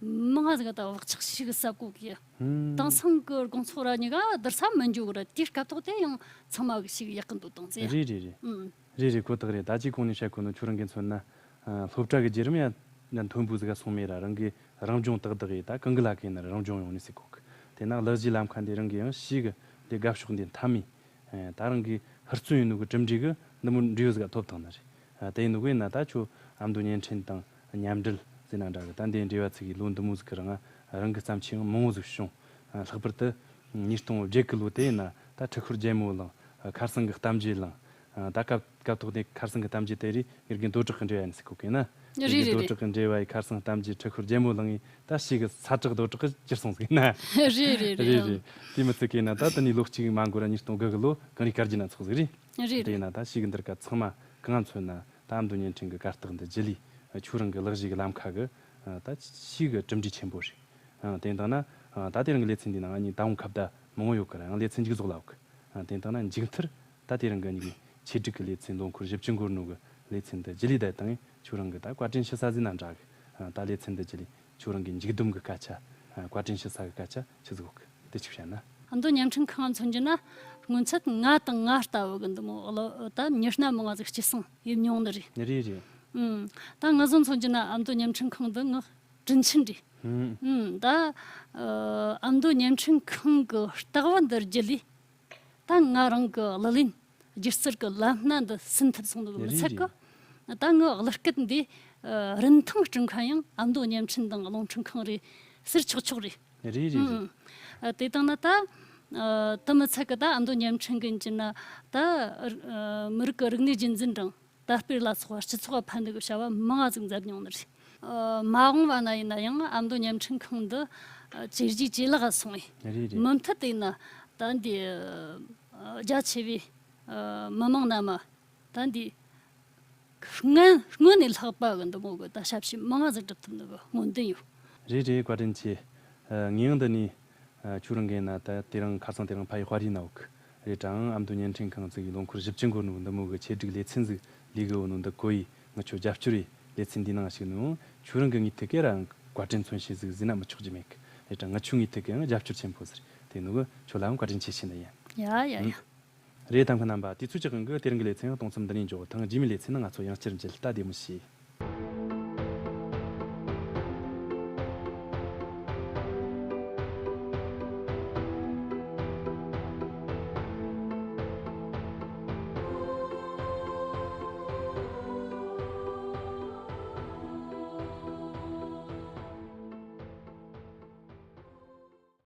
མང་ང་ཟིག་གི་ད་བག་ཆགས་ཞིག་གི་ཟབ་གོ་གི། ཨུམ། དེང་སང་གི་དགོན་ཚོགས་ར་གཉིས་ཀ་བསྡུར་ས་མི་འཇུག་གི་ར། དེའི་སྐབས་ཐོག་དེ་ཡང་ཚང་མ་གི་ཞིག་ཡག་གི་འདུག་བཏང་ཟེར། རེད་རེད་རེད། ཨུམ། རེད་རེད། ཁོ་ཐག་རེད། ད་ཅི་གོང་ནས་བཤད་གོ་ནོ་ཁྱོད་རང་གི་མཚོན་ན། ཨ། སློབ་གྲྭ་གི་བརྒྱུད་རིམ་ཡང་ཡང་མཐོན་པོ་ཟིག་ག་སོང་མེད་ར། རང་གི་རང་སྦྱོང་ཏག་ཏག་ཡིན། ད་གང་གི་ལ་གི་ཡིན་ན་རང་སྦྱོང་ཡོང་ནི་ཟིག་གོ་གི། དེ་ན་གླུ་གཞས་ལམ་ཁ་འདི་རང་གི་ཡང་ཞིག་གི་འདི་དགའ་ཕྱོགས་འདི་མཐའ་མེད། ཨ། ད་རང་གི་ཧུར་བརྩོན་ཡིན་ནོ་གི་གྲུབ་འབྲས་གི་འདི་མོ་འབྲས་བུ་ཟིག་ག་ཐོབ་བཏང་ནི་རེད། ཨ། དེ་ཡིན་ནོ་གི་ཡིན་ན་ད་ཁྱོད་ཨ་མདོ་བརྙན་འཕྲིན་དང་མཉམ་འབྲེལ་ཟེར་ན་འདྲ་གི། ད་འདི་འབྲེལ་བ་ཚིག་གི་ལོ་འདི་མོ་ཟིག་གི་རིང་ང་རང་གི་བརྩམས་ཆོས་ཡང་མང་བོ་ཟིག་བྱུང་། ཨ། ལྷག་པར་དུ་ཉིས་སྟོང་བརྒྱད་གི་ལོ་དེ་ཡིན་ན་ད་འཁྲུལ་འཁོར་རྒྱལ་མོ་གླིང་། ཨ། ཁ་སང་གི་གཏམ་རྒྱུད་གླིང་། ཨ། ད་སྐབས་སྐབས་ཐོག་དེ་ཁ་སང་གི་གཏམ་རྒྱུད་དེ་རིགས་ངེད་ཀྱི་མདོ་གྲགས་ཀྱི་འབྲེལ་བ་ཡིན་ཟེར་གོ་གི་ན། རེད་ངེད་ཀྱི་རེད་མདོ་རེད། གྲགས་ཀྱི་འབྲེལ་བ་ཡི་ཁ་སང་གཏམ་རྒྱུད་འཁྲུལ་འཁོར་རྒྱལ་མོ་གླིང་ཡི་ད་ཞིག་གི་ས་བྲག་རྡོ་གྲགས་ཀྱི་གྱུར་སོང་ཟིག་ན། རེད་རེད་རེད། རེད་རེད། དེ་མི་ཚད་གི་ན་ད་དེ་ནས་ལོ་གཅིག་མ་འགོར་ར་ཉིས་སྟོང་དགུ་གི་ལོ་གངས་རིའི་སྐར་རྒྱུན་ན་ཚོགས་ཟིག་རེད། རེད་དེ་རེད། ན་ད་ཞིག་གི་འདིར་ཀ་ཚང་མ་གང་མཚོན་ན་ད་ཨ་མདོ་བརྙན་འཕྲིན་གི་གར་སྟེགས་འདི་བརྒྱུད་ལས་ཁྱོད་རང་གི་གླུ་གཞས་གི་ལམ་ཁ་གི་ད་ཞིག་གི་གྲུབ་འབྲས་ཆེན་པོ་རེད། ཨ། དེ་ཡིན་དང་ན། ཨ། ད་དེ་རིང་གི་ལེ་ཚན་འདི་ནང་ང་གཉིས་ད་འོང་ཁ་བརྡ་མང་བོ་ཡོད་ཀི་ར། ཡང་ལེ་ཚན་མཇུག་རྫོགས་ལ་འོག་ཨ། དེ་ཡིན་དང་ན་མཇུག་མཐར་ད་དེ་རིང་གི་གཉིས་ཀྱི་ཆེད་སྒྲིག་གི་ལེ་ཚན་ལོ་འཁོར་བཞི་བཅུ་འགོར་ནོ་གི་ལེ་ཚན་འདི་བརྒྱུད་ལས་ད་བཏང་ངས་ཁྱོད་རང་གི་ད་བཀའ་དྲིན་ཞུ་ས་ཟིན་ན་འདྲ་གི། ཨ། ད་ལེ་ཚན་འདི་བརྒྱུད་ལས་ཁྱོད་རང་གི་མཇུག་སྡོམ་གི་སྐད་ཆ། ཨ། བཀའ་དྲིན་ཞུ་ས་གི་སྐད་ཆ་ཆི་ཟིག་ཡོད་གི། དེ་གཅིག་བཤད་ན། ཨ་མདོ་བརྙན་འཕྲིན་ཁང་མཚོན་རྒྱུ་ན་སྔོན་ཆད་ང་དང་ང་ལྟ་བུ་གི་འདི་མོ་ལོ་ད་མྱི་སྣ་མང་ང་ཟིག་སྐྱེད་སྲིང་ཡེད་མྱོང་ནི་རེད། རེད་རེད། ཨུམ། ད་ང་ཚོ་མཚོན་རྒྱུ་ན་ཨ་མདོ་བརྙན་འཕྲིན་ཁང་འདི་ངག་དྲིན་ཆེན་རེད། ཧུམ། ཨུམ། ད་ཨ་མདོ་བརྙན་འཕྲིན་ཁང་གི་ལྟ་བ་འདི་བརྒྱུད་ལས་ད་ང་རང་གི་གླུ་ལེན་སྒྱུ་རྩལ་གི་ལམ་སྣ་འདི་ཟིན་ཐུབ་སོང་ནི་མི་ཚད་གི། རེད་རེད། ད་ངི་གླུ་སྐད་འདི་ཨ་རིན་ཐང་སྤྲོད་མཁན་ཡང་ཨ་མདོ་བརྙན་འཕྲིན་དང་རླུང་འཕྲིན་ཁང་རེད་ཟེར་ཆོག་ཆོག་རེད། རེད་རེད་རེད། ཨུམ། ཨ་དེ་དང་ན་ད་ཨ་དེ་མི་ཚད་གི་ད་ཨ་མདོ་བརྙན་འཕྲིན་གི་ཡིན་ན་ད་ཨ་མི་རིགས་གི་རིག་གནས་རྒྱུན་འཛིན་དང་། དར་སྤེལ་ལ་སོགས་པ་སྤྱི་ཚོགས་ལ་ཕན་ནུས་ཀྱི་བྱ་བ་མང་ང་ཟིག་མཛད་མྱོང་ནི་རེད། ཨ་མ་འོངས་པ་ན་ཡིན་ན་ཡང་ཨ་མདོ་བརྙན་འཕྲིན་ཁང་འདི་ཨ་ཇེ་རྒྱས་ཇེ་ལེགས་སོང་བས། རེད་རེད། མུ་མཐུད་དེ་ཡིན་ན་ད་འདི་ཨ་རྒྱ་ཆེ་བའི་ཨ་མི་མང་རྣམས་ད་འདི་སྔོན་སྔོན་ནས་ལྷག་པ་གི་འདི་མོ་གི་ད་ཞབས་ཕྱི་མང་ང་ཟིག་སྒྲུབ་ཐུབ་ནི་གི་སྨོན་འདུན་ཡོད། རེད་རེད། བཀའ་དྲིན་ཆེ། ཨ་ངས་ཡང་འདི་ནས་ཨ་ཁྱོད་རང་གི་ན་ད་དེ་རིང་ཁ་སང་དེ་རིང་ཕ་ཡི་དཔའ་རིས་ན་འོག་རེད་དྲ་ཨ་མདོ་བརྙན་འཕྲིན་ཁང་ཚིག་གི་ལོ་འཁོར་བཞི་བཅུ་འགོར་ནོ་འདི་མོ་གི་ཆེད་སྒྲིག་ལེ་ཚན་ཟིག་ལས་གི་འོ་ནོ་འདི་གོ་ཡི། ང་ཁྱོད་རྒྱབ་སྐྱོར་ཡི་ལེ་ཚན་འདི་ནང་ཞུགས་ནོ་ཁྱོད་རང་གི་ངའི་ཐད་ཀའི་རང་བཀའ་དྲིན་མཚོན་བྱེད་ཟིག་ཟིན་ན་མི་ཆོག་རྒྱུ་མེད་གི། རེད་དྲ་ང་ཁྱོད་ངའི་ཐད་ཀའི་ཡང་རྒྱབ་སྐྱོར་ཆེན་པོ་ཟིག་རེད། དེ་ནོ་གི་ཁྱོད་ལའང་བཀའ་དྲིན་ཆེ་ཞུ་ནི་ཡིན། ཡ་ཡ་ཡ། རེད། ཐང་ཁ་རྣམ་པ་དུས་ཚོད་ཅིག་གང་གི་དེ་རིང་གི་ལེ་ཚན་ཡང་གཏོང་མཚམས་འདི་ནས་འཇོག་ཐང་རྗེས་མའི་ལེ་ཚན་ནང་ང་ཚོ་ཡང་བསྐྱར་མཇལ། ད་བདེ་མོ་བྱོས།